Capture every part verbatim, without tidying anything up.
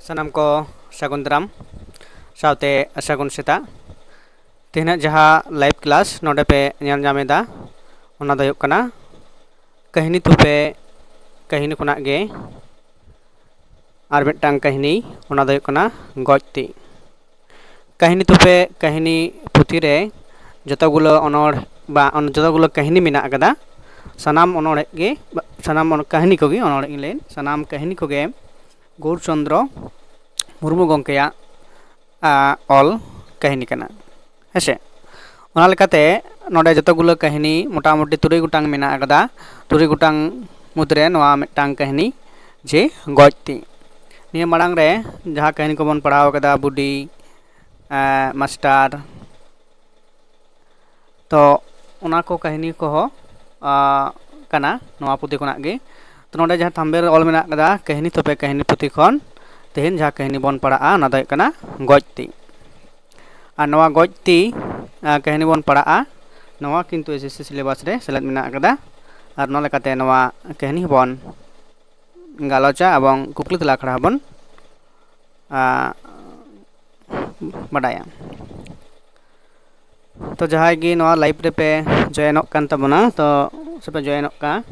ᱥᱟᱱᱟᱢ ᱠᱚ ᱥᱟᱹᱜᱩᱱ ᱫᱟᱨᱟᱢ ᱥᱟᱶᱛᱮ ᱥᱟᱹᱜᱩᱱ ᱥᱮᱛᱟᱜ᱾ ᱛᱮᱦᱮᱧᱟᱜ ᱡᱟᱦᱟᱸ live class ᱱᱚᱰᱮ ᱯᱮ ᱧᱮᱞ ᱧᱟᱢ ᱮᱫᱟ, ᱚᱱᱟ ᱫᱚ ᱦᱩᱭᱩᱜ ᱠᱟᱱᱟ ᱠᱟᱹᱦᱱᱤ ᱛᱷᱩᱯᱮ ᱠᱟᱹᱦᱱᱤ ᱠᱷᱚᱱᱟᱜ ᱜᱮ ᱟᱨ ᱢᱤᱫᱴᱟᱝ ᱠᱟᱹᱦᱱᱤ, ᱚᱱᱟ ᱫᱚ ᱦᱩᱭᱩᱜ ᱠᱟᱱᱟ ᱜᱚᱡ ᱛᱤ᱾ ᱠᱟᱹᱦᱱᱤ ᱛᱷᱩᱯᱮ ᱠᱟᱹᱦᱱᱤ ᱯᱩᱛᱷᱤ ᱨᱮ ᱡᱚᱛᱚᱜᱩᱞᱳ ᱚᱱᱚᱲ ᱵᱟ ᱚᱱ- ᱡᱚᱛᱚᱜᱩᱞᱳ ᱠᱟᱹᱦᱱᱤ ᱢᱮᱱᱟᱜ ᱟᱠᱟᱫᱟ᱾ ᱥᱟᱱᱟᱢ ᱚᱱᱚᱲᱦᱮ ᱜᱮ, ᱥᱟᱱᱟᱢ ᱚᱱ- ᱠᱟᱹᱦᱱᱤ ᱠᱚᱜᱮ, ᱚᱱᱚᱲᱦᱮ ᱤᱧ ᱞᱟᱹᱭᱮᱫ, ᱥᱟᱱᱟᱢ ᱠᱟᱹᱦᱱᱤ ᱠᱚᱜᱮ ᱜᱳᱣᱩᱨ ᱪᱚᱱᱫᱨᱚ ᱢᱩᱨᱢᱩ ᱜᱚᱢᱠᱮᱭᱟᱜ ᱟ, ᱚᱞ ᱠᱟᱹᱦᱱᱤ ᱠᱟᱱᱟ, ᱦᱮᱸᱥᱮ᱾ ᱚᱱᱟ ᱞᱮᱠᱟᱛᱮ ᱱᱚᱰᱮ ᱡᱚᱛᱚᱜᱩᱞᱳ ᱠᱟᱹᱦᱱᱤ ᱢᱚᱴᱟᱢᱩᱴᱤ ᱛᱩᱨᱩᱭ ᱜᱚᱴᱟᱝ ᱢᱮᱱᱟᱜ ᱟᱠᱟᱫᱟ᱾ ᱛᱩᱨᱩᱭ ᱜᱚᱴᱟᱝ ᱢᱩᱫᱽᱨᱮ ᱱᱚᱣᱟ ᱢᱤᱫᱴᱟᱝ ᱠᱟᱹᱦᱱᱤ, ᱡᱮ ᱜᱚᱡ ᱛᱤ᱾ ᱱᱤᱭᱟᱹ ᱢᱟᱲᱟᱝ ᱨᱮ ᱡᱟᱦᱟᱸ ᱠᱟᱹᱦᱱᱤ ᱠᱚᱵᱚᱱ ᱯᱟᱲᱦᱟᱣ ᱟᱠᱟᱫᱟ, ᱵᱩᱰᱤ, ᱮ, ᱢᱟᱥᱴᱟᱨ, ᱛᱚ ᱚᱱᱟ ᱠᱚ ᱠᱟᱹᱦᱱᱤ ᱠᱚᱦᱚᱸ, ᱟ, ᱠᱟᱱᱟ ᱱᱚᱣᱟ ᱯᱩᱛᱷᱤ ᱠᱷᱚᱱᱟᱜ ᱜᱮ᱾ ᱛᱚ ᱱᱚᱰᱮ ᱡᱟᱦᱟᱸ ᱛᱷᱟᱢᱵᱮᱞ ᱨᱮ ᱚᱞ ᱢᱮᱱᱟᱜ ᱟᱠᱟᱫᱟ, ᱠᱟᱹᱦᱱᱤ ᱛᱷᱩᱯᱮ ᱠᱟᱹᱦᱱᱤ ᱯᱩᱛᱷᱤ ᱠᱷᱚᱱ ᱛᱮᱦᱮᱧ ᱡᱟᱦᱟᱸ ᱠᱟᱹᱦᱱᱤ ᱵᱚᱱ ᱯᱟᱲᱦᱟᱜᱼᱟ, ᱚᱱᱟ ᱫᱚ ᱦᱩᱭᱩᱜ ᱠᱟᱱᱟ ᱜᱚᱡ ᱛᱤ᱾ ᱟᱨ ᱱᱚᱣᱟ ᱜᱚᱡ ᱛᱤ, ᱟ, ᱠᱟᱹᱦᱱᱤ ᱵᱚᱱ ᱯᱟᱲᱦᱟᱜᱼᱟ, ᱱᱚᱣᱟ ᱠᱤᱱᱛᱩ SSC syllabus ᱨᱮ ᱥᱮᱞᱮᱫ ᱢᱮᱱᱟᱜ ᱟᱠᱟᱫᱟ᱾ ᱟᱨ ᱱᱚᱣᱟ ᱞᱮᱠᱟᱛᱮ ᱱᱚᱣᱟ ᱠᱟᱹᱦᱱᱤ ᱦᱚᱸᱵᱚᱱ ᱜᱟᱞᱚᱪᱟ ᱮᱵᱚᱝ ᱠᱩᱠᱞᱤ ᱛᱮᱞᱟ ᱟᱠᱷᱲᱟ ᱦᱚᱸᱵᱚᱱ, ᱟ, ᱵᱟᱰᱟᱭᱟ᱾ ᱛᱚ ᱡᱟᱦᱟᱸᱭ ᱜᱮ ᱱᱚᱣᱟ live ᱨᱮᱯᱮ joinᱚᱜ ᱠᱟᱱ ᱛᱟᱵᱚᱱᱟ, ᱛᱚ ᱥᱮᱯᱮ joinᱚᱜ ᱠᱟᱱ,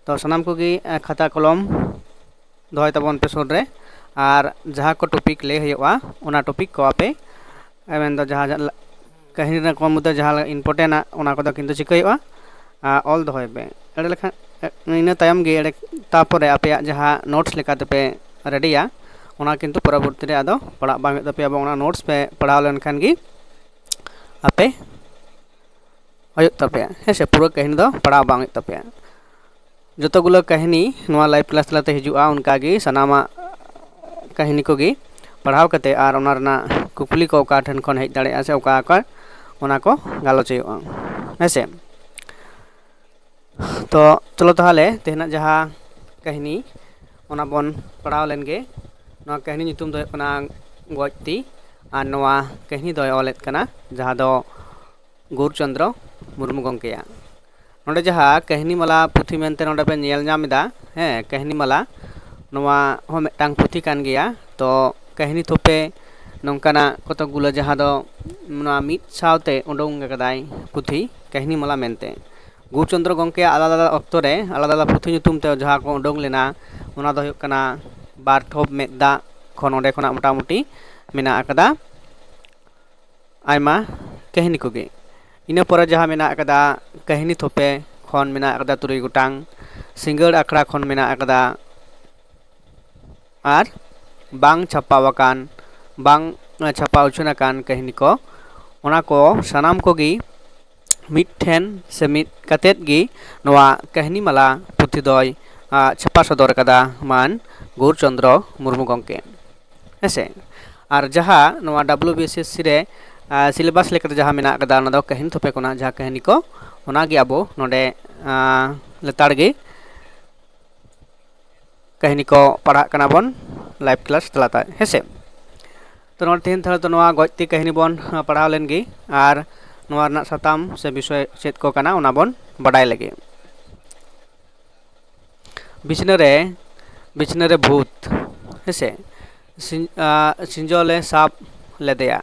ᱛᱚ ᱥᱟᱱᱟᱢ ᱠᱚᱜᱮ, ᱮ, ᱠᱷᱟᱛᱟ ᱠᱚᱞᱚᱢ ᱫᱚᱦᱚᱭ ᱛᱟᱵᱚᱱ ᱯᱮ ᱥᱩᱨ ᱨᱮ᱾ ᱟᱨ ᱡᱟᱦᱟᱸ ᱠᱚ topic ᱞᱟᱹᱭ ᱦᱩᱭᱩᱜᱼᱟ, ᱚᱱᱟ topic ᱠᱚ ᱟᱯᱮ, ᱮ, ᱢᱮᱱᱫᱚ ᱡᱟᱦᱟᱸ, ᱡᱟᱦᱟᱸ ᱠᱟᱹᱦᱱᱤ ᱨᱮᱱᱟᱜ ᱠᱚ ᱢᱩᱫᱽᱨᱮ ᱡᱟᱦᱟᱸ importantᱼᱟ, ᱚᱱᱟ ᱠᱚᱫᱚ ᱠᱤᱱᱛᱩ ᱪᱤᱠᱟᱹ ᱦᱩᱭᱩᱜᱼᱟ, ᱟ, ᱚᱞ ᱫᱚᱦᱚᱭ ᱯᱮ᱾ ᱮᱸᱰᱮ ᱞᱮᱠᱷᱟᱱ, ᱮ, ᱤᱱᱟᱹ ᱛᱟᱭᱚᱢ ᱜᱮ ᱮᱸᱰᱮ, ᱛᱟᱯᱚᱨᱮ ᱟᱯᱮᱭᱟᱜ ᱡᱟᱦᱟᱸ notes ᱞᱮᱠᱟ ᱛᱮᱯᱮ readyᱼᱟ, ᱚᱱᱟ ᱠᱤᱱᱛᱩ ᱯᱚᱨᱚᱵᱚᱨᱛᱤ ᱨᱮ ᱟᱫᱚ ᱯᱟᱲᱦᱟᱜ ᱵᱟᱝ ᱦᱩᱭᱩᱜ ᱛᱟᱯᱮᱭᱟ, ᱮᱵᱚᱝ ᱚᱱᱟ notes ᱯᱮ ᱯᱟᱲᱦᱟᱣ ᱞᱮᱱᱠᱷᱟᱱ ᱜᱮ ᱟᱯᱮ ᱦᱩᱭᱩᱜ ᱛᱟᱯᱮᱭᱟ, ᱦᱮᱸ ᱥᱮ, ᱯᱩᱨᱟᱹ ᱠᱟᱹᱦᱱᱤ ᱫᱚ ᱯᱟᱲᱦᱟᱣ ᱵᱟᱝ ᱦᱩᱭᱩᱜ ᱛᱟᱯᱮᱭᱟ᱾ ᱡᱚᱛᱚᱜᱩᱞᱳ ᱠᱟᱹᱦᱱᱤ ᱱᱚᱣᱟ live class ᱛᱟᱞᱟᱛᱮ ᱦᱤᱡᱩᱜᱼᱟ, ᱚᱱᱠᱟᱜᱮ ᱥᱟᱱᱟᱢᱟᱜ ᱠᱟᱹᱦᱱᱤ ᱠᱚᱜᱮ ᱯᱟᱲᱦᱟᱣ ᱠᱟᱛᱮ ᱟᱨ ᱚᱱᱟ ᱨᱮᱱᱟᱜ ᱠᱩᱠᱞᱤ ᱠᱚ ᱚᱠᱟ ᱴᱷᱮᱱ ᱠᱷᱚᱱ ᱦᱮᱡ ᱫᱟᱲᱮᱭᱟᱜᱼᱟ ᱥᱮ ᱚᱠᱟ ᱚᱠᱟ, ᱚᱱᱟ ᱠᱚ ᱜᱟᱞᱚᱪ ᱦᱩᱭᱩᱜᱼᱟ, ᱦᱮᱸ ᱥᱮ᱾ ᱛᱚ ᱪᱚᱞᱚ ᱛᱟᱦᱚᱞᱮ ᱛᱮᱦᱮᱧᱟᱜ ᱡᱟᱦᱟᱸ ᱠᱟᱹᱦᱱᱤ, ᱚᱱᱟ ᱵᱚᱱ ᱯᱟᱲᱦᱟᱣ ᱞᱮᱱ ᱜᱮ᱾ ᱱᱚᱣᱟ ᱠᱟᱹᱦᱱᱤ ᱧᱩᱛᱩᱢ ᱫᱚ ᱦᱩᱭᱩᱜ ᱠᱟᱱᱟ ᱜᱚᱡ ᱛᱤ, ᱟᱨ ᱱᱚᱣᱟ ᱠᱟᱹᱦᱱᱤ ᱫᱚᱭ ᱚᱞᱮᱫ ᱠᱟᱱᱟ ᱡᱟᱦᱟᱸ ᱫᱚ ᱜᱳᱣᱩᱨ ᱪᱚᱱᱫᱨᱚ ᱢᱩᱨᱢᱩ ᱜᱚᱢᱠᱮᱭᱟᱜ᱾ ᱱᱚᱰᱮ ᱡᱟᱦᱟᱸ ᱠᱟᱹᱦᱱᱤ ᱢᱟᱞᱟ ᱯᱩᱛᱷᱤ ᱢᱮᱱᱛᱮ ᱱᱚᱰᱮ ᱯᱮ ᱧᱮᱞ ᱧᱟᱢ ᱮᱫᱟ, ᱦᱮᱸ, ᱠᱟᱹᱦᱱᱤ ᱢᱟᱞᱟ, ᱱᱚᱣᱟ ᱦᱚᱸ ᱢᱤᱫᱴᱟᱝ ᱯᱩᱛᱷᱤ ᱠᱟᱱ ᱜᱮᱭᱟ᱾ ᱛᱚ ᱠᱟᱹᱦᱱᱤ ᱛᱷᱚᱯᱮ ᱱᱚᱝᱠᱟᱱᱟᱜ ᱠᱚᱛᱚᱠ ᱜᱩᱞᱟᱹ ᱡᱟᱦᱟᱸ ᱫᱚ ᱱᱚᱣᱟ ᱢᱤᱫ ᱥᱟᱶᱛᱮ ᱩᱰᱩᱝ ᱟᱠᱟᱫᱟᱭ ᱯᱩᱛᱷᱤ ᱠᱟᱹᱦᱱᱤ ᱢᱟᱞᱟ ᱢᱮᱱᱛᱮ᱾ ᱜᱳᱨᱪᱚᱱᱫᱨᱚ ᱜᱚᱢᱠᱮᱭᱟᱜ ᱟᱞᱟᱫᱟ ᱟᱞᱟᱫᱟ ᱚᱠᱛᱚ ᱨᱮ ᱟᱞᱟᱫᱟ ᱟᱞᱟᱫᱟ ᱯᱩᱛᱷᱤ ᱧᱩᱛᱩᱢ ᱛᱮ ᱡᱟᱦᱟᱸ ᱠᱚ ᱩᱰᱩᱝ ᱞᱮᱱᱟ, ᱚᱱᱟ ᱫᱚ ᱦᱩᱭᱩᱜ ᱠᱟᱱᱟ ᱵᱟᱨ ᱴᱷᱚᱯ ᱢᱮᱫ ᱫᱟᱜ ᱠᱷᱚᱱ, ᱚᱸᱰᱮ ᱠᱷᱚᱱᱟᱜ ᱢᱚᱴᱟᱢᱩᱴᱤ ᱢᱮᱱᱟᱜ ᱟᱠᱟᱫᱟ ᱟᱭᱢᱟ ᱠᱟᱹᱦᱱᱤ ᱠᱚᱜᱮ᱾ ᱤᱱᱟᱹ ᱯᱚᱨᱮ ᱡᱟᱦᱟᱸ ᱢᱮᱱᱟᱜ ᱟᱠᱟᱫᱟ ᱠᱟᱹᱦᱱᱤ ᱛᱷᱚᱯᱮ ᱠᱷᱚᱱ ᱢᱮᱱᱟᱜ ᱟᱠᱟᱫᱟ ᱛᱩᱨᱩᱭ ᱜᱚᱴᱟᱝ, ᱥᱤᱸᱜᱟᱹᱲ ᱟᱠᱷᱲᱟ ᱠᱷᱚᱱ ᱢᱮᱱᱟᱜ ᱟᱠᱟᱫᱟ ᱟᱨ ᱵᱟᱝ ᱪᱷᱟᱯᱟᱣ ᱟᱠᱟᱱ, ᱵᱟᱝ ᱪᱷᱟᱯᱟ ᱩᱪᱷᱟᱹᱱ ᱟᱠᱟᱱ ᱠᱟᱹᱦᱱᱤ ᱠᱚ, ᱚᱱᱟ ᱠᱚ ᱥᱟᱱᱟᱢ ᱠᱚᱜᱮ ᱢᱤᱫ ᱴᱷᱮᱱ ᱥᱮ ᱢᱤᱫ ᱠᱟᱛᱮᱫ ᱜᱮ ᱱᱚᱣᱟ ᱠᱟᱹᱦᱱᱤ ᱢᱟᱞᱟ ᱯᱩᱛᱷᱤ ᱫᱚᱭ, ᱟ, ᱪᱷᱟᱯᱟ ᱥᱚᱫᱚᱨ ᱟᱠᱟᱫᱟ ᱢᱟᱱ ᱜᱳᱨᱪᱚᱱᱫᱨᱚ ᱢᱩᱨᱢᱩ ᱜᱚᱢᱠᱮ᱾ ᱦᱮᱸᱥᱮ? ᱟᱨ ᱡᱟᱦᱟᱸ ᱱᱚᱣᱟ W B S S C ᱨᱮ, ᱟ, ᱥᱤᱞᱮᱵᱟᱥ ᱞᱮᱠᱟᱛᱮ ᱡᱟᱦᱟᱸ ᱢᱮᱱᱟᱜ ᱟᱠᱟᱫᱟ, ᱚᱱᱟ ᱫᱚ ᱠᱟᱹᱦᱱᱤ ᱛᱷᱚᱯᱮ ᱠᱷᱚᱱᱟᱜ ᱡᱟᱦᱟᱸ ᱠᱟᱹᱦᱱᱤ ᱠᱚ, ᱚᱱᱟᱜᱮ ᱟᱵᱚ ᱱᱚᱰᱮ, ᱟ, ᱞᱮᱛᱟᱲ ᱜᱮ ᱠᱟᱹᱦᱱᱤ ᱠᱚ ᱯᱟᱲᱦᱟᱜ ᱠᱟᱱᱟ ᱵᱚᱱ ᱞᱟᱭᱤᱵᱷ ᱠᱞᱟᱥ ᱛᱟᱞᱟᱛᱮ, ᱦᱮᱸᱥᱮ? ᱛᱚ ᱱᱚᱰᱮ ᱛᱮᱦᱮᱧ ᱛᱟᱦᱞᱮ ᱫᱚ ᱱᱚᱣᱟ ᱜᱚᱡ ᱛᱤ ᱠᱟᱹᱦᱱᱤ ᱵᱚᱱ, ᱟ, ᱯᱟᱲᱦᱟᱣ ᱞᱮᱱ ᱜᱮ, ᱟᱨ ᱱᱚᱣᱟ ᱨᱮᱱᱟᱜ ᱥᱟᱛᱟᱢ ᱥᱮ ᱵᱤᱥᱚᱭ ᱪᱮᱫ ᱠᱚ ᱠᱟᱱᱟ, ᱚᱱᱟ ᱵᱚᱱ ᱵᱟᱰᱟᱭ ᱞᱮᱜᱮ᱾ ᱵᱤᱪᱷᱱᱟᱹ ᱨᱮ, ᱵᱤᱪᱷᱱᱟᱹ ᱨᱮ ᱵᱷᱩᱛ, ᱦᱮᱸᱥᱮ? ᱥᱤᱧ-, ᱟ, ᱥᱤᱸᱡᱚᱞᱮ ᱥᱟᱵ ᱞᱮᱫᱮᱭᱟ᱾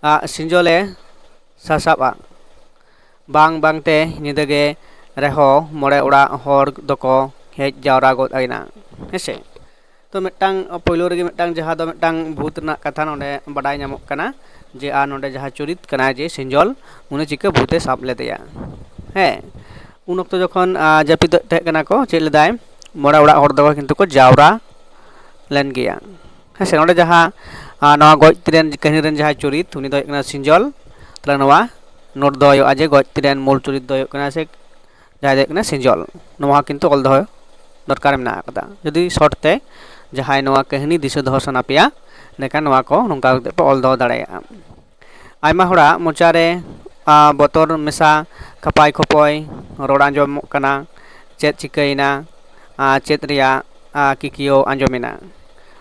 ᱟ, ᱥᱤᱸᱡᱚᱞᱮ ᱥᱟᱥᱟᱵᱼᱟ᱾ ᱵᱟᱝ ᱵᱟᱝᱛᱮ ᱧᱤᱫᱟᱹ ᱜᱮ ᱨᱮᱦᱚᱸ ᱢᱚᱬᱮ ᱚᱲᱟᱜ ᱦᱚᱲ ᱫᱚᱠᱚ ᱦᱮᱡ ᱡᱟᱣᱨᱟ ᱜᱚᱫ ᱮᱱᱟ, ᱦᱮᱸᱥᱮ? ᱛᱚ ᱢᱤᱫᱴᱟᱝ ᱯᱳᱭᱞᱳ ᱨᱮᱜᱮ ᱢᱤᱫᱴᱟᱝ ᱡᱟᱦᱟᱸ ᱫᱚ ᱢᱤᱫᱴᱟᱝ ᱵᱷᱩᱛ ᱨᱮᱱᱟᱜ ᱠᱟᱛᱷᱟ ᱱᱚᱰᱮ ᱵᱟᱰᱟᱭ ᱧᱟᱢᱚᱜ ᱠᱟᱱᱟ, ᱡᱮ ᱟᱨ ᱱᱚᱰᱮ ᱡᱟᱦᱟᱸ ᱪᱚᱨᱤᱛ ᱠᱟᱱᱟᱭ ᱡᱮ ᱥᱤᱸᱡᱚᱞ, ᱩᱱᱤ ᱪᱤᱠᱟᱹ ᱵᱷᱩᱛᱮ ᱥᱟᱵ ᱞᱮᱫᱮᱭᱟ᱾ ᱦᱮᱸ, ᱩᱱ ᱚᱠᱛᱚ ᱡᱚᱠᱷᱚᱱ, ᱟ, ᱡᱟᱹᱯᱤᱫ ᱛᱟᱦᱮᱸ ᱠᱟᱱᱟ ᱠᱚ, ᱪᱮᱫ ᱞᱮᱫᱟᱭ, ᱢᱚᱬᱮ ᱚᱲᱟᱜ ᱦᱚᱲ ᱫᱚ ᱠᱤᱱᱛᱩ ᱠᱚ ᱡᱟᱣᱨᱟ ᱞᱮᱱ ᱜᱮᱭᱟ᱾ ᱦᱮᱸ ᱥᱮ, ᱱᱚᱰᱮ ᱡᱟᱦᱟᱸ, ᱟ, ᱱᱚᱣᱟ ᱜᱚᱡ ᱛᱤ ᱨᱮᱱ ᱠᱟᱹᱦᱱᱤ ᱨᱮᱱ ᱡᱟᱦᱟᱸᱭ ᱪᱚᱨᱤᱛ, ᱩᱱᱤ ᱫᱚ ᱦᱩᱭᱩᱜ ᱠᱟᱱᱟ ᱥᱤᱸᱡᱚᱞ᱾ ᱛᱟᱦᱞᱮ ᱱᱚᱣᱟ ᱱᱳᱴ ᱫᱚᱦᱚ ᱦᱩᱭᱩᱜᱼᱟ ᱡᱮ ᱜᱚᱡ ᱛᱤ ᱨᱮᱱ ᱢᱩᱞ ᱪᱚᱨᱤᱛ ᱫᱚ ᱦᱩᱭᱩᱜ ᱠᱟᱱᱟ ᱥᱮ ᱡᱟᱦᱟᱸᱭ ᱫᱚ ᱦᱩᱭᱩᱜ ᱠᱟᱱᱟ ᱥᱤᱸᱡᱚᱞ᱾ ᱱᱚᱣᱟ ᱦᱚᱸ ᱠᱤᱱᱛᱩ ᱚᱞ ᱫᱚᱦᱚ ᱫᱚᱨᱠᱟᱨ ᱢᱮᱱᱟᱜ ᱟᱠᱟᱫᱟ᱾ ᱡᱩᱫᱤ ᱥᱚᱨᱴ ᱛᱮ ᱡᱟᱦᱟᱸᱭ ᱱᱚᱣᱟ ᱠᱟᱹᱦᱱᱤ ᱫᱤᱥᱟᱹ ᱫᱚᱦᱚ ᱥᱟᱱᱟ ᱯᱮᱭᱟ, ᱮᱸᱰᱮᱠᱷᱟᱱ ᱱᱚᱣᱟ ᱠᱚ ᱱᱚᱝᱠᱟ ᱠᱟᱛᱮ ᱯᱮ ᱚᱞ ᱫᱚᱦᱚ ᱫᱟᱲᱮᱭᱟᱜᱼᱟ᱾ ᱟᱭᱢᱟ ᱦᱚᱲᱟᱜ ᱢᱚᱪᱟ ᱨᱮ, ᱟ, ᱵᱚᱛᱚᱨ ᱢᱮᱥᱟ ᱠᱷᱟᱯᱟᱭ ᱠᱷᱚᱯᱚᱭ ᱨᱚᱲ ᱟᱸᱡᱚᱢᱚᱜ ᱠᱟᱱᱟ᱾ ᱪᱮᱫ ᱪᱤᱠᱟᱹᱭᱮᱱᱟ? ᱟ, ᱪᱮᱫ ᱨᱮᱭᱟᱜ, ᱟ, ᱠᱤᱠᱤᱭᱟᱹᱣ ᱟᱸᱡᱚᱢᱮᱱᱟ?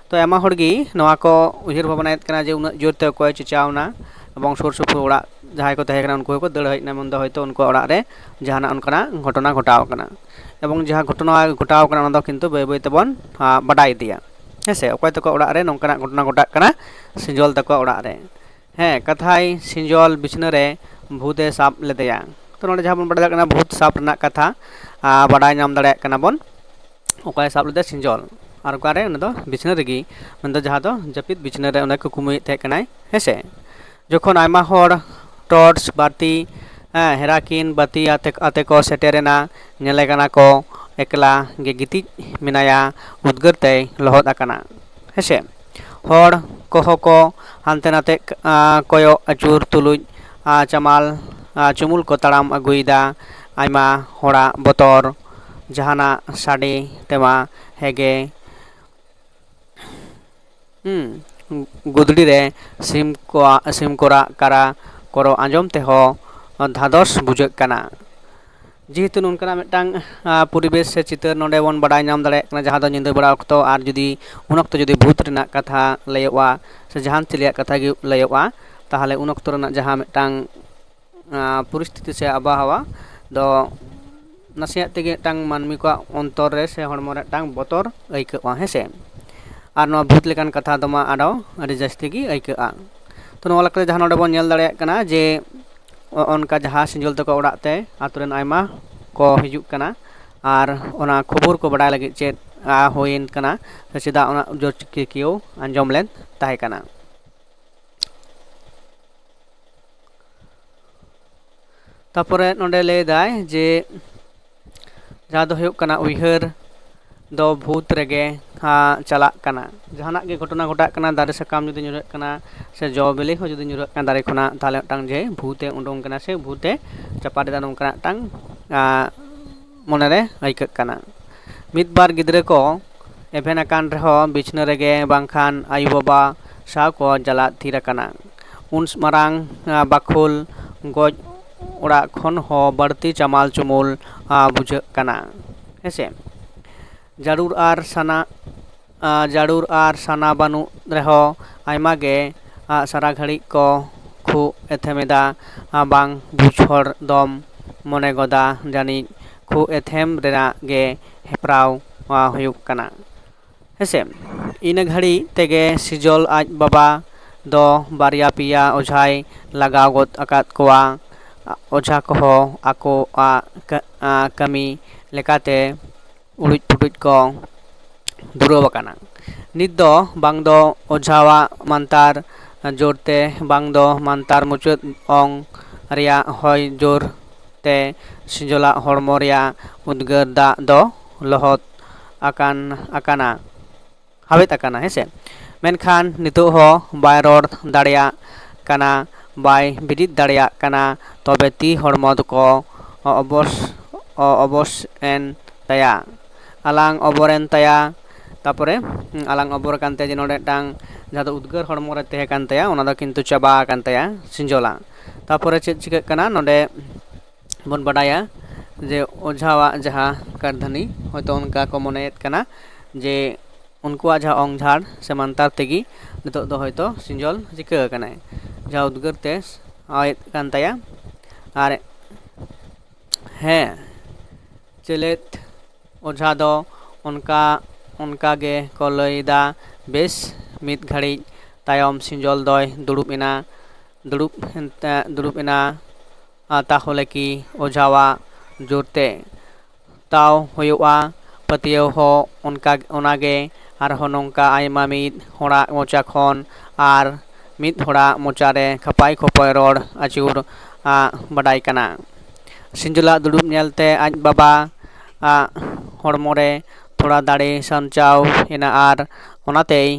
ᱛᱚ ᱟᱭᱢᱟ ᱦᱚᱲ ᱜᱮ ᱱᱚᱣᱟ ᱠᱚ ᱩᱭᱦᱟᱹᱨ ᱵᱷᱟᱵᱽᱱᱟᱭᱮᱫ ᱠᱟᱱᱟ ᱡᱮ ᱩᱱᱟᱹᱜ ᱡᱳᱨ ᱛᱮ ᱚᱠᱚᱭ ᱪᱮᱸᱪᱟᱣᱱᱟ ᱮᱵᱚᱝ ᱥᱩᱨ ᱥᱩᱯᱩᱨ ᱚᱲᱟᱜ ᱡᱟᱦᱟᱸᱭ ᱠᱚ ᱛᱟᱦᱮᱸ ᱠᱟᱱᱟ ᱩᱱᱠᱩ ᱦᱚᱸᱠᱚ ᱫᱟᱹᱲ ᱦᱮᱡ ᱮᱱᱟ, ᱢᱮᱱᱫᱚ ᱦᱚᱭᱛᱳ ᱩᱱᱠᱩᱣᱟᱜ ᱚᱲᱟᱜ ᱨᱮ ᱡᱟᱦᱟᱱᱟᱜ ᱚᱱᱠᱟᱱᱟᱜ ᱜᱷᱚᱴᱚᱱᱟ ᱜᱷᱚᱴᱟᱣ ᱟᱠᱟᱱᱟ᱾ ᱮᱵᱚᱝ ᱡᱟᱦᱟᱸ ᱜᱷᱚᱴᱚᱱᱟ ᱜᱷᱚᱴᱟᱣ ᱟᱠᱟᱱᱟ ᱚᱱᱟ ᱫᱚ ᱠᱤᱱᱛᱩ ᱵᱟᱹᱭ ᱵᱟᱹᱭ ᱛᱮᱵᱚᱱ ᱵᱟᱰᱟᱭ ᱤᱫᱤᱭᱟ᱾ ᱦᱮᱸ ᱥᱮ, ᱚᱠᱚᱭ ᱛᱟᱠᱚ ᱚᱲᱟᱜ ᱨᱮ ᱱᱚᱝᱠᱟᱱᱟᱜ ᱜᱷᱚᱴᱚᱱᱟ ᱜᱷᱚᱴᱟᱜ ᱠᱟᱱᱟ? ᱥᱤᱸᱡᱚᱞ ᱛᱟᱠᱚ ᱚᱲᱟᱜ ᱨᱮ᱾ ᱦᱮᱸ, ᱠᱟᱛᱷᱟᱭ ᱥᱤᱸᱡᱚᱞ ᱵᱤᱪᱷᱱᱟᱹ ᱨᱮ ᱵᱷᱩᱛ ᱮ ᱥᱟᱵ ᱞᱮᱫᱮᱭᱟ᱾ ᱛᱚ ᱱᱚᱰᱮ ᱡᱟᱦᱟᱸ ᱵᱚᱱ ᱵᱟᱰᱟᱭ ᱫᱟᱲᱮᱭᱟᱜ ᱠᱟᱱᱟ ᱵᱷᱩᱛ ᱥᱟᱵ ᱨᱮᱱᱟᱜ ᱠᱟᱛᱷᱟ, ᱵᱟᱰᱟᱭ ᱧᱟᱢ ᱫᱟᱲᱮᱭᱟᱜ ᱠᱟᱱᱟ ᱵᱚᱱ᱾ ᱚᱠᱚᱭ ᱥᱟᱵ ᱞᱮᱫᱟ? ᱥᱤᱸᱡᱚᱞ᱾ ᱟᱨ ᱚᱠᱟᱨᱮ? ᱚᱱᱟ ᱫᱚ ᱵᱤᱪᱷᱱᱟᱹ ᱨᱮᱜᱮ, ᱢᱮᱱᱫᱚ ᱡᱟᱦᱟᱸ ᱫᱚ ᱡᱟᱹᱯᱤᱫ ᱵᱤᱪᱷᱱᱟᱹ ᱨᱮ ᱚᱸᱰᱮ ᱠᱩᱠᱢᱩᱭᱮᱫ ᱛᱟᱦᱮᱸ ᱠᱟᱱᱟᱭ᱾ ᱦᱮᱸᱥᱮ, ᱡᱚᱠᱷᱚᱱ ᱟᱭᱢᱟ ᱦᱚᱲ ᱴᱚᱨᱪ ᱵᱟᱹᱛᱤ, ᱦᱮᱸ, ᱦᱮᱨᱟᱠᱤᱱ ᱵᱟᱹᱛᱤ ᱟᱛᱮ, ᱟᱛᱮ ᱠᱚ ᱥᱮᱴᱮᱨᱮᱱᱟ, ᱧᱮᱞᱮ ᱠᱟᱱᱟ ᱠᱚ ᱮᱠᱞᱟ ᱜᱮ ᱜᱤᱛᱤᱡ ᱢᱮᱱᱟᱭᱟ, ᱩᱫᱽᱜᱟᱹᱨ ᱛᱮᱭ ᱞᱚᱦᱚᱫ ᱟᱠᱟᱱᱟ᱾ ᱦᱮᱸᱥᱮ, ᱦᱚᱲ ᱠᱚᱦᱚᱸ ᱠᱚ ᱦᱟᱱᱛᱮ ᱱᱟᱛᱮ ᱠᱚᱭᱚᱜ ᱟᱹᱪᱩᱨ ᱛᱩᱞᱩᱡ ᱪᱟᱢᱟᱞ ᱪᱩᱢᱩᱞ ᱠᱚ ᱛᱟᱲᱟᱢ ᱟᱹᱜᱩᱭᱮᱫᱟ᱾ ᱟᱭᱢᱟ ᱦᱚᱲᱟᱜ ᱵᱚᱛᱚᱨ, ᱡᱟᱦᱟᱱᱟᱜ ᱥᱟᱰᱮ ᱛᱮᱢᱟ ᱦᱮᱸᱜᱮ ᱦᱩᱸ, ᱜᱩᱫᱽᱲᱤ ᱨᱮ ᱥᱤᱢ ᱠᱚᱣᱟᱜ, ᱥᱤᱢ ᱠᱚᱨᱟᱜ ᱠᱟᱨᱟ ᱠᱚᱨᱚ ᱟᱸᱡᱚᱢ ᱛᱮᱦᱚᱸ ᱫᱷᱟᱫᱚᱥ ᱵᱩᱡᱷᱟᱹᱜ ᱠᱟᱱᱟ᱾ ᱡᱮᱦᱮᱛᱩ ᱱᱚᱝᱠᱟᱱᱟᱜ ᱢᱤᱫᱴᱟᱝ ᱯᱚᱨᱤᱵᱮᱥ ᱥᱮ ᱪᱤᱛᱟᱹᱨ ᱱᱚᱰᱮ ᱵᱚᱱ ᱵᱟᱰᱟᱭ ᱧᱟᱢ ᱫᱟᱲᱮᱭᱟᱜ ᱠᱟᱱᱟ, ᱡᱟᱦᱟᱸ ᱫᱚ ᱧᱤᱫᱟᱹ ᱵᱮᱲᱟ ᱚᱠᱛᱚ, ᱟᱨ ᱡᱩᱫᱤ ᱩᱱ ᱚᱠᱛᱚ ᱡᱩᱫᱤ ᱵᱷᱩᱛ ᱨᱮᱱᱟᱜ ᱠᱟᱛᱷᱟ ᱞᱟᱹᱭᱚᱜᱼᱟ ᱥᱮ ᱡᱟᱦᱟᱱ ᱪᱤᱞᱤᱭᱟᱜ ᱠᱟᱛᱷᱟ ᱜᱮ ᱞᱟᱹᱭᱚᱜᱼᱟ, ᱛᱟᱦᱚᱞᱮ ᱩᱱ ᱚᱠᱛᱚ ᱨᱮᱱᱟᱜ ᱡᱟᱦᱟᱸ ᱢᱤᱫᱴᱟᱝ ᱯᱚᱨᱤᱥᱛᱷᱤᱛᱤ ᱥᱮ ᱟᱵᱚᱦᱟᱣᱟ ᱫᱚ ᱱᱟᱥᱮᱭᱟᱜ ᱛᱮᱜᱮ ᱢᱤᱫᱴᱟᱝ ᱢᱟᱹᱱᱢᱤ ᱠᱚᱣᱟᱜ ᱚᱱᱛᱚᱨ ᱨᱮ ᱥᱮ ᱦᱚᱲᱢᱚ ᱨᱮ ᱢᱤᱫᱴᱟᱝ ᱵᱚᱛᱚᱨ ᱟᱹᱭᱠᱟᱹᱜᱼᱟ, ᱦᱮᱸ ᱥᱮ᱾ ᱟᱨ ᱱᱚᱣᱟ ᱵᱷᱩᱛ ᱞᱮᱠᱟᱱ ᱠᱟᱛᱷᱟ ᱫᱚ ᱢᱟ ᱟᱨᱚ ᱟᱹᱰᱤ ᱡᱟᱹᱥᱛᱤ ᱜᱮ ᱟᱹᱭᱠᱟᱹᱜᱼᱟ᱾ ᱛᱚ ᱱᱚᱣᱟ ᱞᱮᱠᱟᱛᱮ ᱡᱟᱦᱟᱸ ᱱᱚᱰᱮ ᱵᱚᱱ ᱧᱮᱞ ᱫᱟᱲᱮᱭᱟᱜ ᱠᱟᱱᱟ ᱡᱮ ᱚᱱᱠᱟ ᱡᱟᱦᱟᱸ ᱥᱤᱸᱡᱚᱞ ᱛᱟᱠᱚ ᱚᱲᱟᱜ ᱛᱮ ᱟᱛᱳ ᱨᱮᱱ ᱟᱭᱢᱟ ᱠᱚ ᱦᱤᱡᱩᱜ ᱠᱟᱱᱟ ᱟᱨ ᱚᱱᱟ ᱠᱷᱚᱵᱚᱨ ᱠᱚ ᱵᱟᱰᱟᱭ ᱞᱟᱹᱜᱤᱫ ᱪᱮᱫ ᱦᱩᱭᱮᱱ ᱠᱟᱱᱟ ᱥᱮ ᱪᱮᱫᱟᱜ ᱚᱱᱟ ᱡᱳᱨ ᱠᱤᱨᱠᱤᱭᱟᱹᱣ ᱟᱸᱡᱚᱢ ᱞᱮᱱ ᱛᱟᱦᱮᱸ ᱠᱟᱱᱟ᱾ ᱛᱟᱯᱚᱨᱮ ᱱᱚᱰᱮ ᱞᱟᱹᱭ ᱫᱟᱭ ᱡᱮ ᱡᱟᱦᱟᱸ ᱫᱚ ᱦᱩᱭᱩᱜ ᱠᱟᱱᱟ ᱩᱭᱦᱟᱹᱨ ᱫᱚ ᱵᱷᱩᱛ ᱨᱮᱜᱮ ᱪᱟᱞᱟᱜ ᱠᱟᱱᱟ᱾ ᱡᱟᱦᱟᱱᱟᱜ ᱜᱮ ᱜᱷᱚᱴᱚᱱᱟ ᱜᱷᱚᱴᱟᱜ ᱠᱟᱱᱟ, ᱫᱟᱨᱮ ᱥᱟᱠᱟᱢ ᱡᱩᱫᱤ ᱧᱩᱨᱦᱟᱹᱜ ᱠᱟᱱᱟ ᱥᱮ ᱡᱚ ᱵᱤᱞᱤ ᱦᱚᱸ ᱡᱩᱫᱤ ᱧᱩᱨᱦᱟᱹᱜ ᱠᱟᱱᱟ ᱫᱟᱨᱮ ᱠᱷᱚᱱᱟᱜ, ᱛᱟᱦᱚᱞᱮ ᱢᱤᱫᱴᱟᱝ ᱡᱮ ᱵᱷᱩᱛ ᱮ ᱩᱰᱩᱝ ᱠᱟᱱᱟ ᱥᱮ ᱵᱷᱩᱛ ᱮ ᱪᱟᱯᱟᱫ ᱮᱫᱟ, ᱱᱚᱝᱠᱟᱱᱟᱜ ᱢᱤᱫᱴᱟᱝ ᱢᱚᱱᱮᱨᱮ ᱟᱹᱭᱠᱟᱹᱜ ᱠᱟᱱᱟ᱾ ᱢᱤᱫ ᱵᱟᱨ ᱜᱤᱫᱽᱨᱟᱹ ᱠᱚ ᱮᱵᱷᱮᱱ ᱟᱠᱟᱱ ᱨᱮᱦᱚᱸ ᱵᱤᱪᱷᱱᱟᱹ ᱨᱮᱜᱮ ᱵᱟᱝᱠᱷᱟᱱ ᱟᱭᱳᱼᱵᱟᱵᱟ ᱥᱟᱶ ᱠᱚ ᱪᱟᱞᱟᱜ ᱛᱷᱤᱨ ᱟᱠᱟᱱᱟ᱾ ᱩᱱ ᱢᱟᱨᱟᱝ ᱵᱟᱠᱷᱳᱞ ᱜᱚᱡ ᱚᱲᱟᱜ ᱠᱷᱚᱱ ᱦᱚᱸ ᱵᱟᱹᱲᱛᱤ ᱪᱟᱢᱟᱞ ᱪᱩᱢᱩᱞ ᱵᱩᱡᱷᱟᱹᱜ ᱠᱟᱱᱟ᱾ ᱦᱮᱸᱥᱮ, ᱡᱟᱹᱨᱩᱲ ᱟᱨ ᱥᱟᱱᱟ ᱡᱟᱹᱨᱩᱲ ᱟᱨ ᱥᱟᱱᱟ ᱵᱟᱹᱱᱩᱜ ᱨᱮᱦᱚᱸ ᱟᱭᱢᱟ ᱜᱮ ᱥᱟᱨᱟ ᱜᱷᱟᱹᱲᱤᱡ ᱠᱚ ᱠᱷᱩ ᱮᱛᱷᱮᱢ ᱮᱫᱟ, ᱟᱨ ᱵᱟᱝ ᱵᱩᱡᱽ ᱦᱚᱲ ᱫᱚᱢ ᱢᱚᱱᱮ ᱜᱚᱫᱟ ᱡᱟᱹᱱᱤᱡ ᱠᱷᱩ ᱮᱛᱷᱮᱢ ᱨᱮᱱᱟᱜ ᱜᱮ ᱦᱮᱯᱨᱟᱣ, ᱟ, ᱦᱩᱭᱩᱜ ᱠᱟᱱᱟ᱾ ᱦᱮᱸᱥᱮ, ᱤᱱᱟᱹ ᱜᱷᱟᱹᱲᱤᱡ ᱛᱮᱜᱮ ᱥᱤᱡᱚᱞ ᱟᱡ ᱵᱟᱵᱟ ᱫᱚ ᱵᱟᱨᱭᱟ ᱯᱮᱭᱟ ᱚᱡᱷᱟᱭ ᱞᱟᱜᱟᱣ ᱜᱚᱫ ᱟᱠᱟᱫ ᱠᱚᱣᱟ᱾ ᱚᱡᱷᱟ ᱠᱚᱦᱚᱸ ᱟᱠᱚᱣᱟᱜ ᱠᱟ-, ᱟ, ᱠᱟᱹᱢᱤ ᱞᱮᱠᱟᱛᱮ ᱩᱲᱩᱡ ᱯᱩᱴᱩᱡ ᱠᱚ ᱫᱷᱩᱨᱟᱹᱣ ᱟᱠᱟᱱᱟ᱾ ᱱᱤᱛ ᱫᱚ ᱵᱟᱝ ᱫᱚ ᱚᱡᱷᱟᱣᱟᱜ ᱢᱟᱱᱛᱟᱨ ᱡᱳᱨᱛᱮ, ᱵᱟᱝ ᱫᱚ ᱢᱟᱱᱛᱟᱨ ᱢᱩᱪᱟᱹᱫ ᱚᱝ ᱨᱮᱭᱟᱜ ᱦᱚᱭ ᱡᱳᱨ ᱛᱮ ᱥᱤᱸᱡᱚᱞᱟᱜ ᱦᱚᱲᱢᱚ ᱨᱮᱭᱟᱜ ᱩᱫᱽᱜᱟᱹᱨ ᱫᱟᱜ ᱫᱚ ᱞᱚᱦᱚᱫ ᱟᱠᱟᱱ, ᱟᱠᱟᱱᱟ, ᱦᱟᱣᱮᱫ ᱟᱠᱟᱱᱟ, ᱦᱮᱸᱥᱮ᱾ ᱢᱮᱱᱠᱷᱟᱱ ᱱᱤᱛᱚᱜ ᱦᱚᱸ ᱵᱟᱭ ᱨᱚᱲ ᱫᱟᱲᱮᱭᱟᱜ ᱠᱟᱱᱟ, ᱵᱟᱭ ᱵᱤᱨᱤᱫ ᱫᱟᱲᱮᱭᱟᱜ ᱠᱟᱱᱟ᱾ ᱛᱚᱵᱮ ᱛᱤ ᱦᱚᱲᱢᱚ ᱫᱚᱠᱚ ᱚᱵᱚᱥ-, ᱚᱵᱚᱥ ᱮᱱ ᱛᱟᱭᱟ, ᱟᱞᱟᱝ ᱚᱵᱚᱨᱮᱱ ᱛᱟᱭᱟ᱾ ᱛᱟᱯᱚᱨᱮ, ᱦᱩᱸ, ᱟᱞᱟᱝ ᱚᱵᱚᱨ ᱟᱠᱟᱱ ᱛᱟᱭᱟ, ᱡᱮ ᱱᱚᱰᱮ ᱢᱤᱫᱴᱟᱝ ᱡᱟᱦᱟᱸ ᱫᱚ ᱩᱫᱽᱜᱟᱹᱨ ᱦᱚᱲᱢᱚ ᱨᱮ ᱛᱟᱦᱮᱸ ᱠᱟᱱ ᱛᱟᱭᱟ, ᱚᱱᱟ ᱫᱚ ᱠᱤᱱᱛᱩ ᱪᱟᱵᱟ ᱟᱠᱟᱱ ᱛᱟᱭᱟ ᱥᱤᱸᱡᱚᱞᱟ᱾ ᱛᱟᱯᱚᱨᱮ ᱪᱮᱫ ᱪᱤᱠᱟᱹᱜ ᱠᱟᱱᱟ, ᱱᱚᱰᱮ ᱵᱚᱱ ᱵᱟᱰᱟᱭᱟ ᱡᱮ ᱚᱡᱷᱟᱣᱟᱜ ᱡᱟᱦᱟᱸ ᱠᱟᱹᱨᱫᱷᱟᱹᱱᱤ, ᱦᱚᱭᱛᱳ ᱚᱱᱠᱟ ᱠᱚ ᱢᱚᱱᱮᱭᱮᱫ ᱠᱟᱱᱟ ᱡᱮ ᱩᱱᱠᱩᱣᱟᱜ ᱡᱟᱦᱟᱸ ᱚᱝᱡᱷᱟᱲ ᱥᱮ ᱢᱟᱱᱛᱟᱨ ᱛᱮᱜᱮ ᱱᱤᱛᱚᱜ ᱫᱚ ᱦᱚᱭᱛᱳ ᱥᱤᱸᱡᱚᱞ ᱪᱤᱠᱟᱹ ᱟᱠᱟᱱᱟᱭ, ᱡᱟᱦᱟᱸ ᱩᱫᱽᱜᱟᱹᱨ ᱛᱮ ᱥᱟᱶᱮᱫ ᱠᱟᱱ ᱛᱟᱭᱟ᱾ ᱟᱨ ᱦᱮᱸ, ᱪᱮᱞᱮᱫ ᱚᱡᱷᱟ ᱫᱚ ᱚᱱᱠᱟ, ᱚᱱᱠᱟ ᱜᱮ ᱠᱚ ᱞᱟᱹᱭᱫᱟ᱾ ᱵᱮᱥ ᱢᱤᱫ ᱜᱷᱟᱹᱲᱤᱡ ᱛᱟᱭᱚᱢ ᱥᱤᱸᱡᱚᱞ ᱫᱚᱭ ᱫᱩᱲᱩᱵ ᱮᱱᱟ᱾ ᱫᱩᱲᱩᱵ ᱮᱱᱛᱮ, ᱫᱩᱲᱩᱵ ᱮᱱᱟ, ᱟ, ᱛᱟᱦᱚᱞᱮ ᱠᱤ ᱚᱡᱷᱟᱣᱟᱜ ᱡᱳᱨᱛᱮ ᱛᱟᱣ ᱦᱩᱭᱩᱜᱼᱟ? ᱯᱟᱹᱛᱭᱟᱹᱣ ᱦᱚᱸ ᱚᱱᱠᱟ, ᱚᱱᱟᱜᱮ᱾ ᱟᱨᱦᱚᱸ ᱱᱚᱝᱠᱟ ᱟᱭᱢᱟ ᱢᱤᱫ ᱦᱚᱲᱟᱜ ᱢᱚᱪᱟ ᱠᱷᱚᱱ ᱟᱨ ᱢᱤᱫ ᱦᱚᱲᱟᱜ ᱢᱚᱪᱟᱨᱮ ᱠᱷᱟᱯᱟᱭ ᱠᱷᱚᱯᱚᱭ ᱨᱚᱲ ᱟᱹᱪᱩᱨ, ᱟ, ᱵᱟᱰᱟᱭ ᱠᱟᱱᱟ᱾ ᱥᱤᱸᱡᱚᱞᱟᱜ ᱫᱩᱲᱩᱵ ᱧᱮᱞᱛᱮ ᱟᱡ ᱵᱟᱵᱟ ᱟᱜ ᱦᱚᱲᱢᱚ ᱨᱮ ᱛᱷᱚᱲᱟ ᱫᱟᱲᱮ ᱥᱟᱧᱪᱟᱣ ᱮᱱᱟ ᱟᱨ ᱚᱱᱟᱛᱮᱭ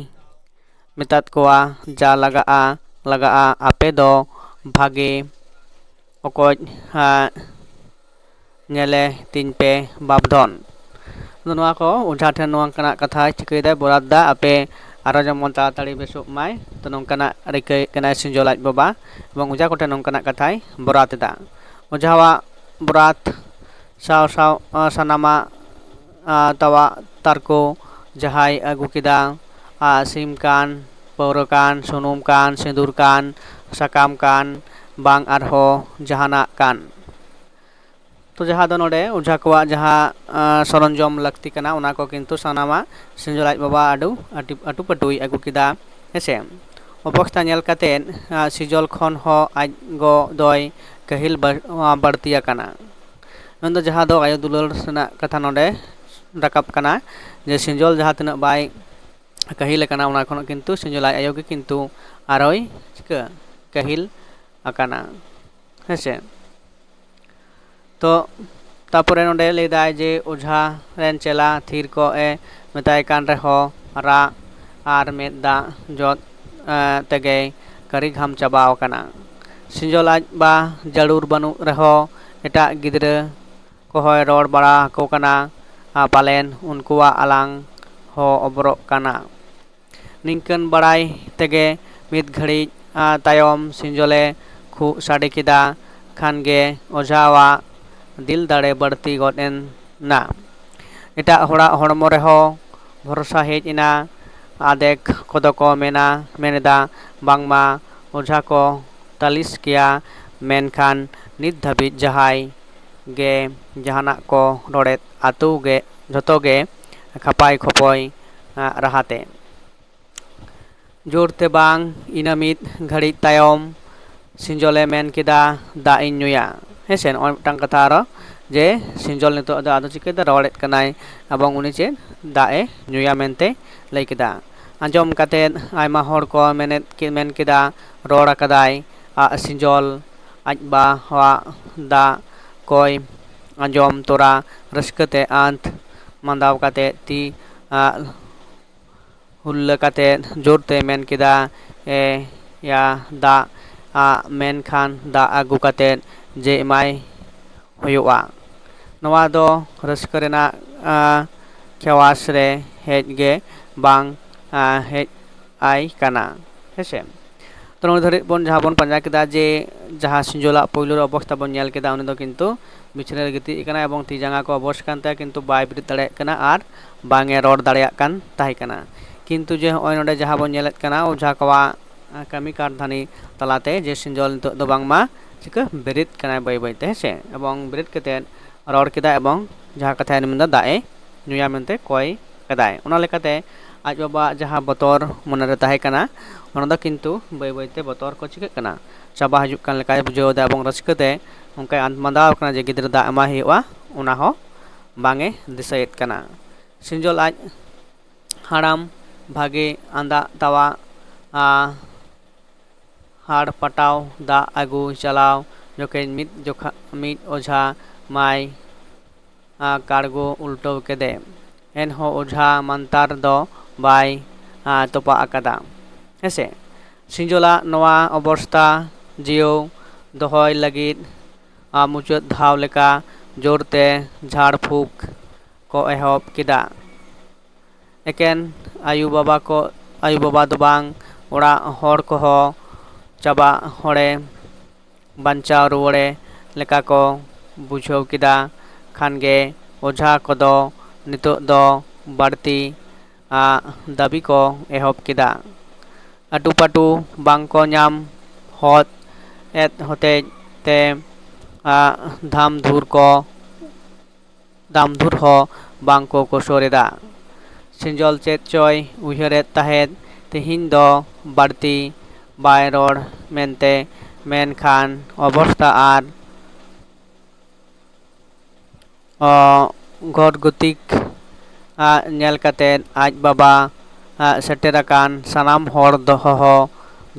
ᱢᱮᱛᱟᱫ ᱠᱚᱣᱟ, ᱡᱟ ᱞᱟᱜᱟᱜᱼᱟ, ᱞᱟᱜᱟᱜᱼᱟ, ᱟᱯᱮ ᱫᱚ ᱵᱷᱟᱜᱮ ᱚᱠᱚᱡ, ᱟ, ᱧᱮᱞᱮ ᱛᱤᱧ ᱯᱮ ᱵᱟᱯᱫᱷᱚᱱ᱾ ᱟᱫᱚ ᱱᱚᱣᱟ ᱠᱚ ᱚᱡᱷᱟ ᱴᱷᱮᱱ ᱱᱚᱝᱠᱟᱱᱟᱜ ᱠᱟᱛᱷᱟᱭ ᱪᱤᱠᱟᱹᱭᱮᱫᱟᱭ, ᱵᱚᱨᱟᱛ ᱫᱟ, ᱟᱯᱮ ᱟᱨᱚ ᱡᱮᱢᱚᱱ ᱛᱟᱲᱟᱛᱟᱲᱤ ᱵᱮᱥᱚᱜ ᱢᱟᱭ᱾ ᱛᱚ ᱱᱚᱝᱠᱟᱱᱟᱜ ᱨᱤᱠᱟᱹᱭᱮᱫ ᱠᱟᱱᱟᱭ ᱥᱤᱸᱡᱚᱞ ᱟᱡ ᱵᱟᱵᱟ, ᱮᱵᱚᱝ ᱚᱡᱷᱟ ᱠᱚᱴᱷᱮᱱ ᱱᱚᱝᱠᱟᱱᱟᱜ ᱠᱟᱛᱷᱟᱭ ᱵᱚᱨᱟᱛ ᱮᱫᱟ᱾ ᱚᱡᱷᱟᱣᱟᱜ ᱵᱚᱨᱟᱛ ᱥᱟᱶ ᱥᱟᱶ, ᱟ, ᱥᱟᱱᱟᱢᱟᱜ, ᱟ, ᱛᱟᱣᱟᱜ ᱛᱟᱨᱠᱚ ᱡᱟᱦᱟᱸᱭ ᱟᱹᱜᱩ ᱠᱮᱫᱟ, ᱟ, ᱥᱤᱢ ᱠᱟᱱ, ᱯᱟᱹᱣᱨᱟᱹ ᱠᱟᱱ, ᱥᱩᱱᱩᱢ ᱠᱟᱱ, ᱥᱤᱸᱫᱩᱨ ᱠᱟᱱ, ᱥᱟᱠᱟᱢ ᱠᱟᱱ, ᱵᱟᱝ ᱟᱨᱦᱚᱸ ᱡᱟᱦᱟᱱᱟᱜ ᱠᱟᱱ᱾ ᱛᱚ ᱡᱟᱦᱟᱸ ᱫᱚ ᱱᱚᱰᱮ ᱚᱡᱷᱟ ᱠᱚᱣᱟᱜ ᱡᱟᱦᱟᱸ ᱥᱚᱨᱚᱧᱡᱚᱢ ᱞᱟᱹᱠᱛᱤ ᱠᱟᱱᱟ, ᱚᱱᱟ ᱠᱚ ᱠᱤᱱᱛᱩ ᱥᱟᱱᱟᱢᱟᱜ ᱥᱤᱧᱡᱚᱞ ᱟᱡ ᱵᱟᱵᱟ ᱟᱹᱰᱩ ᱟᱹᱴᱩ ᱯᱟᱹᱴᱩᱭ ᱟᱹᱜᱩ ᱠᱮᱫᱟ᱾ ᱦᱮᱸᱥᱮ, ᱚᱵᱚᱥᱛᱟ ᱧᱮᱞ ᱠᱟᱛᱮᱫ ᱥᱤᱧᱡᱚᱞ ᱠᱷᱚᱱ ᱦᱚᱸ ᱟᱡ ᱜᱚ ᱫᱚᱭ ᱠᱟᱹᱦᱤᱞ ᱵᱟᱹᱲᱛᱤ ᱟᱠᱟᱱᱟ᱾ ᱢᱮᱱᱫᱚ ᱡᱟᱦᱟᱸ ᱫᱚ ᱟᱭᱳ ᱫᱩᱞᱟᱹᱲ ᱨᱮᱱᱟᱜ ᱠᱟᱛᱷᱟ ᱱᱚᱰᱮ ᱨᱟᱠᱟᱵ ᱠᱟᱱᱟ, ᱡᱮ ᱥᱤᱧᱡᱚᱞ ᱡᱟᱦᱟᱸ ᱛᱤᱱᱟᱹᱜ ᱵᱟᱭ ᱠᱟᱹᱦᱤᱞ ᱟᱠᱟᱱᱟ, ᱚᱱᱟ ᱠᱷᱚᱱ ᱠᱤᱱᱛᱩ ᱥᱤᱧᱡᱚᱞ ᱟᱡ ᱟᱭᱳ ᱜᱮ ᱠᱤᱱᱛᱩ ᱟᱨᱚᱭ ᱪᱤᱠᱟᱹ ᱠᱟᱹᱦᱤᱞ ᱟᱠᱟᱱᱟ᱾ ᱦᱮᱸᱥᱮ, ᱛᱚ ᱛᱟᱯᱚᱨᱮ ᱱᱚᱰᱮ ᱞᱟᱹᱭᱫᱟᱭ ᱡᱮ ᱚᱡᱷᱟ ᱨᱮᱱ ᱪᱮᱞᱟ ᱛᱷᱤᱨ ᱠᱚᱜ ᱮ ᱢᱮᱛᱟᱭ ᱠᱟᱱ ᱨᱮᱦᱚᱸ ᱨᱟᱜ ᱟᱨ ᱢᱮᱫ ᱫᱟᱜ ᱡᱚᱫ ᱛᱮᱜᱮᱭ ᱠᱟᱹᱨᱤ ᱜᱷᱟᱢ ᱪᱟᱵᱟᱣ ᱟᱠᱟᱱᱟ᱾ ᱥᱤᱧᱡᱚᱞ ᱟᱡ ᱵᱟ ᱡᱟᱹᱨᱩᱲ ᱵᱟᱹᱱᱩᱜ ᱨᱮᱦᱚᱸ ᱮᱴᱟᱜ ᱜᱤᱫᱽᱨᱟᱹ ᱠᱚᱦᱚᱸᱭ ᱨᱚᱲ ᱵᱟᱲᱟ ᱟᱠᱚ ᱠᱟᱱᱟ᱾ ᱯᱟᱞᱮᱱ ᱩᱱᱠᱩᱣᱟᱜ ᱟᱞᱟᱝ ᱦᱚᱸ ᱚᱵᱚᱨᱚᱜ ᱠᱟᱱᱟ᱾ ᱱᱤᱝᱠᱟᱹᱱ ᱵᱟᱲᱟᱭ ᱛᱮᱜᱮ ᱢᱤᱫ ᱜᱷᱟᱹᱲᱤᱡ ᱛᱟᱭᱚᱢ ᱥᱤᱧᱡᱚᱞᱮ ᱠᱷᱩᱜ ᱥᱟᱰᱮ ᱠᱮᱫᱟ᱾ ᱠᱷᱟᱱ ᱜᱮ ᱚᱡᱷᱟᱣᱟᱜ ᱫᱤᱞ ᱫᱟᱲᱮ ᱵᱟᱹᱲᱛᱤ ᱜᱚᱫ ᱮᱱᱟ᱾ ᱮᱴᱟᱜ ᱦᱚᱲᱟᱜ ᱦᱚᱲᱢᱚ ᱨᱮᱦᱚᱸ ᱵᱷᱚᱨᱥᱟ ᱦᱮᱡ ᱮᱱᱟ᱾ ᱟᱫᱷᱮᱠ ᱠᱚᱫᱚ ᱠᱚ ᱢᱮᱱᱟ, ᱢᱮᱱᱮᱫᱟ, ᱵᱟᱝᱢᱟ ᱚᱡᱷᱟ ᱠᱚ ᱛᱟᱹᱞᱤᱥ ᱜᱮᱭᱟ, ᱢᱮᱱᱠᱷᱟᱱ ᱱᱤᱛ ᱫᱷᱟᱹᱵᱤᱡ ᱡᱟᱦᱟᱸᱭ ᱜᱮ ᱡᱟᱦᱟᱱᱟᱜ ᱠᱚ ᱨᱚᱲᱮᱫ ᱟᱛᱳ ᱜᱮ ᱡᱷᱚᱛᱚ ᱜᱮ ᱠᱷᱟᱯᱟᱭ ᱠᱷᱚᱯᱚᱭ ᱨᱟᱦᱟᱛᱮ᱾ ᱡᱳᱨ ᱛᱮ ᱵᱟᱝ, ᱤᱱᱟᱹ ᱢᱤᱫ ᱜᱷᱟᱹᱲᱤᱡ ᱛᱟᱭᱚᱢ ᱥᱤᱧᱡᱚᱞᱮ ᱢᱮᱱ ᱠᱮᱫᱟ, "ᱫᱟᱜ ᱤᱧ ᱧᱩᱭᱟ?" ᱦᱮᱸ ᱥᱮ, ᱱᱚᱜᱼᱚᱭ ᱢᱤᱫᱴᱟᱝ ᱠᱟᱛᱷᱟ ᱟᱨᱚ, ᱡᱮ ᱥᱤᱧᱡᱚᱞ ᱱᱤᱛᱚᱜ ᱫᱚ ᱟᱫᱚ ᱪᱤᱠᱟᱹᱛᱮ ᱨᱚᱲᱮᱫ ᱠᱟᱱᱟᱭ ᱮᱵᱚᱝ ᱩᱱᱤ ᱪᱮᱫ ᱫᱟᱜ ᱮ ᱧᱩᱭᱟ ᱢᱮᱱᱛᱮ ᱞᱟᱹᱭ ᱠᱮᱫᱟ᱾ ᱟᱸᱡᱚᱢ ᱠᱟᱛᱮᱫ ᱟᱭᱢᱟ ᱦᱚᱲ ᱠᱚ ᱢᱮᱱᱮᱫ ᱠᱮ-, ᱢᱮᱱ ᱠᱮᱫᱟ, "ᱨᱚᱲ ᱟᱠᱟᱫᱟᱭ ᱟᱜ ᱥᱤᱧᱡᱚᱞ, ᱟᱡ ᱵᱟᱣᱟᱜ ᱫᱟᱜ ᱠᱚᱭ ᱟᱸᱡᱚᱢ ᱛᱚᱨᱟ ᱨᱟᱹᱥᱠᱟᱹ ᱛᱮ ᱟᱸᱛ ᱢᱟᱸᱫᱟᱣ ᱠᱟᱛᱮᱫ ᱛᱤ, ᱟᱜ, ᱦᱩᱞᱞᱟᱹ ᱠᱟᱛᱮᱫ ᱡᱳᱨ ᱛᱮ ᱢᱮᱱ ᱠᱮᱫᱟ, 'ᱮ ᱭᱟ ᱫᱟᱜ ᱟᱜ, ᱢᱮᱱᱠᱷᱟᱱ ᱫᱟᱜ ᱟᱹᱜᱩ ᱠᱟᱛᱮᱫ ᱡᱮ ᱮᱢᱟᱭ ᱦᱩᱭᱩᱜᱼᱟ᱾ ᱱᱚᱣᱟ ᱫᱚ ᱨᱟᱹᱥᱠᱟᱹ ᱨᱮᱱᱟᱜ, ᱟ, ᱠᱷᱮᱣᱟᱥ ᱨᱮ ᱦᱮᱡ ᱜᱮ ᱵᱟᱝ, ᱟ, ᱦᱮᱡ ᱟᱭ ᱠᱟᱱᱟ᱾ ᱦᱮᱸᱥᱮ, ᱛᱚ ᱱᱚᱰᱮ ᱫᱷᱟᱹᱨᱤᱡ ᱵᱚᱱ ᱡᱟᱦᱟᱸ ᱵᱚᱱ ᱯᱟᱸᱡᱟ ᱠᱮᱫᱟ ᱡᱮ ᱡᱟᱦᱟᱸ ᱥᱤᱧᱡᱚᱞᱟᱜ ᱯᱳᱭᱞᱳ ᱨᱮ ᱚᱵᱚᱥᱛᱟ ᱵᱚᱱ ᱧᱮᱞ ᱠᱮᱫᱟ, ᱩᱱᱤ ᱫᱚ ᱠᱤᱱᱛᱩ ᱵᱤᱪᱷᱱᱟᱹ ᱨᱮ ᱜᱤᱛᱤᱡ ᱟᱠᱟᱱᱟ ᱮᱵᱚᱝ ᱛᱤ ᱡᱟᱸᱜᱟ ᱠᱚ ᱚᱵᱚᱥ ᱠᱟᱱ ᱛᱟᱭᱟ, ᱠᱤᱱᱛᱩ ᱵᱟᱭ ᱵᱮᱨᱮᱫ ᱫᱟᱲᱮᱭᱟᱜ ᱠᱟᱱᱟ ᱟᱨ ᱵᱟᱝ ᱮ ᱨᱚᱲ ᱫᱟᱲᱮᱭᱟᱜ ᱠᱟᱱ ᱛᱟᱦᱮᱸ ᱠᱟᱱᱟ᱾ ᱠᱤᱱᱛᱩ ᱡᱮ ᱦᱚᱸᱜᱼᱚᱭ ᱱᱚᱰᱮ ᱡᱟᱦᱟᱸ ᱵᱚᱱ ᱧᱮᱞᱮᱫ ᱠᱟᱱᱟ, ᱚᱡᱷᱟ ᱠᱚᱣᱟᱜ ᱠᱟᱹᱢᱤ ᱠᱟᱨᱫᱷᱟᱹᱱᱤ ᱛᱟᱞᱟᱛᱮ ᱡᱮ ᱥᱤᱧᱡᱚᱞ ᱱᱤᱛᱚᱜ ᱫᱚ ᱵᱟᱝᱢᱟ ᱪᱤᱠᱟᱹ ᱵᱮᱨᱮᱫ ᱠᱟᱱᱟᱭ ᱵᱟᱹᱭ ᱵᱟᱹᱭᱛᱮ, ᱦᱮᱸ ᱥᱮ? ᱮᱵᱚᱝ ᱵᱮᱨᱮᱫ ᱠᱟᱛᱮᱫ ᱨᱚᱲ ᱠᱮᱫᱟᱭ ᱮᱵᱚᱝ ᱡᱟᱦᱟᱸ ᱠᱟᱛᱷᱟᱭ ᱢᱮᱱᱫᱟ, ᱫᱟᱜ ᱮ ᱧᱩᱭᱟ ᱢᱮᱱᱛᱮ ᱠᱚᱭ ᱠᱟᱫᱟᱭ᱾ ᱚᱱᱟ ᱞᱮᱠᱟᱛᱮ ᱟᱡ ᱵᱟᱵᱟᱣᱟᱜ ᱡᱟᱦᱟᱸ ᱵᱚᱛᱚᱨ ᱢᱚᱱᱮᱨᱮ ᱛᱟᱦᱮᱸ ᱠᱟᱱᱟ, ᱚᱱᱟ ᱫᱚ ᱠᱤᱱᱛᱩ ᱵᱟᱹᱭ ᱵᱟᱹᱭᱛᱮ ᱵᱚᱛᱚᱨ ᱠᱚ ᱪᱤᱠᱟᱹᱜ ᱠᱟᱱᱟ, ᱪᱟᱵᱟ ᱦᱤᱡᱩᱜ ᱠᱟᱱ ᱞᱮᱠᱟᱭ ᱵᱩᱡᱷᱟᱹᱣ ᱮᱫᱟ ᱮᱵᱚᱝ ᱨᱟᱹᱥᱠᱟᱹ ᱛᱮ ᱚᱱᱠᱟᱭ ᱟᱸᱫᱽ ᱢᱟᱸᱫᱟᱣ ᱠᱟᱱᱟ ᱡᱮ ᱜᱤᱫᱽᱨᱟᱹ ᱫᱟᱜ ᱮᱢᱟᱭ ᱦᱩᱭᱩᱜᱼᱟ, ᱚᱱᱟ ᱦᱚᱸ ᱵᱟᱝ ᱮ ᱫᱤᱥᱟᱹᱭᱮᱫ ᱠᱟᱱᱟ᱾ ᱥᱤᱧᱡᱚᱞ ᱟᱡ ᱦᱟᱲᱟᱢ ᱵᱷᱟᱜᱮ ᱟᱸᱫᱟᱜ ᱛᱟᱣᱟ, ᱟ, ᱦᱟᱲ ᱯᱟᱴᱟᱣ ᱫᱟᱜ ᱟᱹᱜᱩ ᱪᱟᱞᱟᱣ ᱡᱚᱠᱷᱮᱡ ᱢᱤᱫ ᱡᱚᱠᱷᱟ, ᱢᱤᱫ ᱚᱡᱷᱟ ᱢᱟᱭ, ᱟ, ᱠᱟᱲᱜᱚ ᱩᱞᱴᱟᱹᱣ ᱠᱮᱫᱮ᱾ ᱮᱱᱦᱚᱸ ᱚᱡᱷᱟ ᱢᱟᱱᱛᱟᱨ ᱫᱚ ᱵᱟᱭ, ᱟ, ᱛᱚᱯᱟᱜ ᱟᱠᱟᱫᱟ᱾ ᱦᱮᱸᱥᱮ? ᱥᱤᱧᱡᱚᱞᱟᱜ ᱱᱚᱣᱟ ᱚᱵᱚᱥᱛᱟ ᱡᱤᱭᱟᱹᱣ ᱫᱚᱦᱚᱭ ᱞᱟᱹᱜᱤᱫ, ᱟ, ᱢᱩᱪᱟᱹᱫ ᱫᱷᱟᱣ ᱞᱮᱠᱟ ᱡᱳᱨᱛᱮ ᱡᱷᱟᱲ ᱯᱷᱩᱸᱠ ᱠᱚ ᱮᱦᱚᱵ ᱠᱮᱫᱟ᱾ ᱮᱠᱮᱱ ᱟᱭᱳ ᱵᱟᱵᱟ ᱠᱚ, ᱟᱭᱳ ᱵᱟᱵᱟ ᱫᱚ ᱵᱟᱝ, ᱚᱲᱟᱜ ᱦᱚᱲ ᱠᱚᱦᱚᱸ ᱪᱟᱵᱟ ᱦᱚᱲᱮ ᱵᱟᱧᱪᱟᱣ ᱨᱩᱣᱟᱹᱲᱮ ᱞᱮᱠᱟ ᱠᱚ ᱵᱩᱡᱷᱟᱹᱣ ᱠᱮᱫᱟ᱾ ᱠᱷᱟᱱ ᱜᱮ ᱚᱡᱷᱟ ᱠᱚᱫᱚ ᱱᱤᱛᱚᱜ ᱫᱚ ᱵᱟᱹᱲᱛᱤ, ᱟ, ᱫᱟᱹᱵᱤ ᱠᱚ ᱮᱦᱚᱵ ᱠᱮᱫᱟ᱾ ᱟᱹᱴᱩᱯᱟᱹᱴᱩ ᱵᱟᱝ ᱠᱚ ᱧᱟᱢ ᱦᱚᱫ ᱮᱫ ᱦᱚᱛᱮᱡ ᱛᱮ, ᱟ, ᱫᱷᱟᱢ ᱫᱷᱩᱨ ᱠᱚ ᱫᱟᱢᱫᱷᱩᱨ ᱦᱚᱸ ᱵᱟᱝ ᱠᱚ ᱠᱚᱥᱚᱨ ᱮᱫᱟ᱾ ᱥᱤᱧᱡᱚᱞ ᱪᱮᱫ ᱪᱚᱭ ᱩᱭᱦᱟᱹᱨᱮᱫ ᱛᱟᱦᱮᱸᱫ, ᱛᱮᱦᱮᱧ ᱫᱚ ᱵᱟᱹᱲᱛᱤ ᱵᱟᱭ ᱨᱚᱲ ᱢᱮᱱᱛᱮ, ᱢᱮᱱᱠᱷᱟᱱ ᱚᱵᱚᱥᱛᱟ ᱟᱨ, ᱚ, ᱜᱷᱚᱴ ᱜᱷᱚᱴᱤᱠ, ᱟ, ᱧᱮᱞ ᱠᱟᱛᱮᱫ ᱟᱡ ᱵᱟᱵᱟ, ᱟ, ᱥᱮᱴᱮᱨ ᱟᱠᱟᱱ ᱥᱟᱱᱟᱢ ᱦᱚᱲ ᱫᱚ ᱦᱚᱦᱚ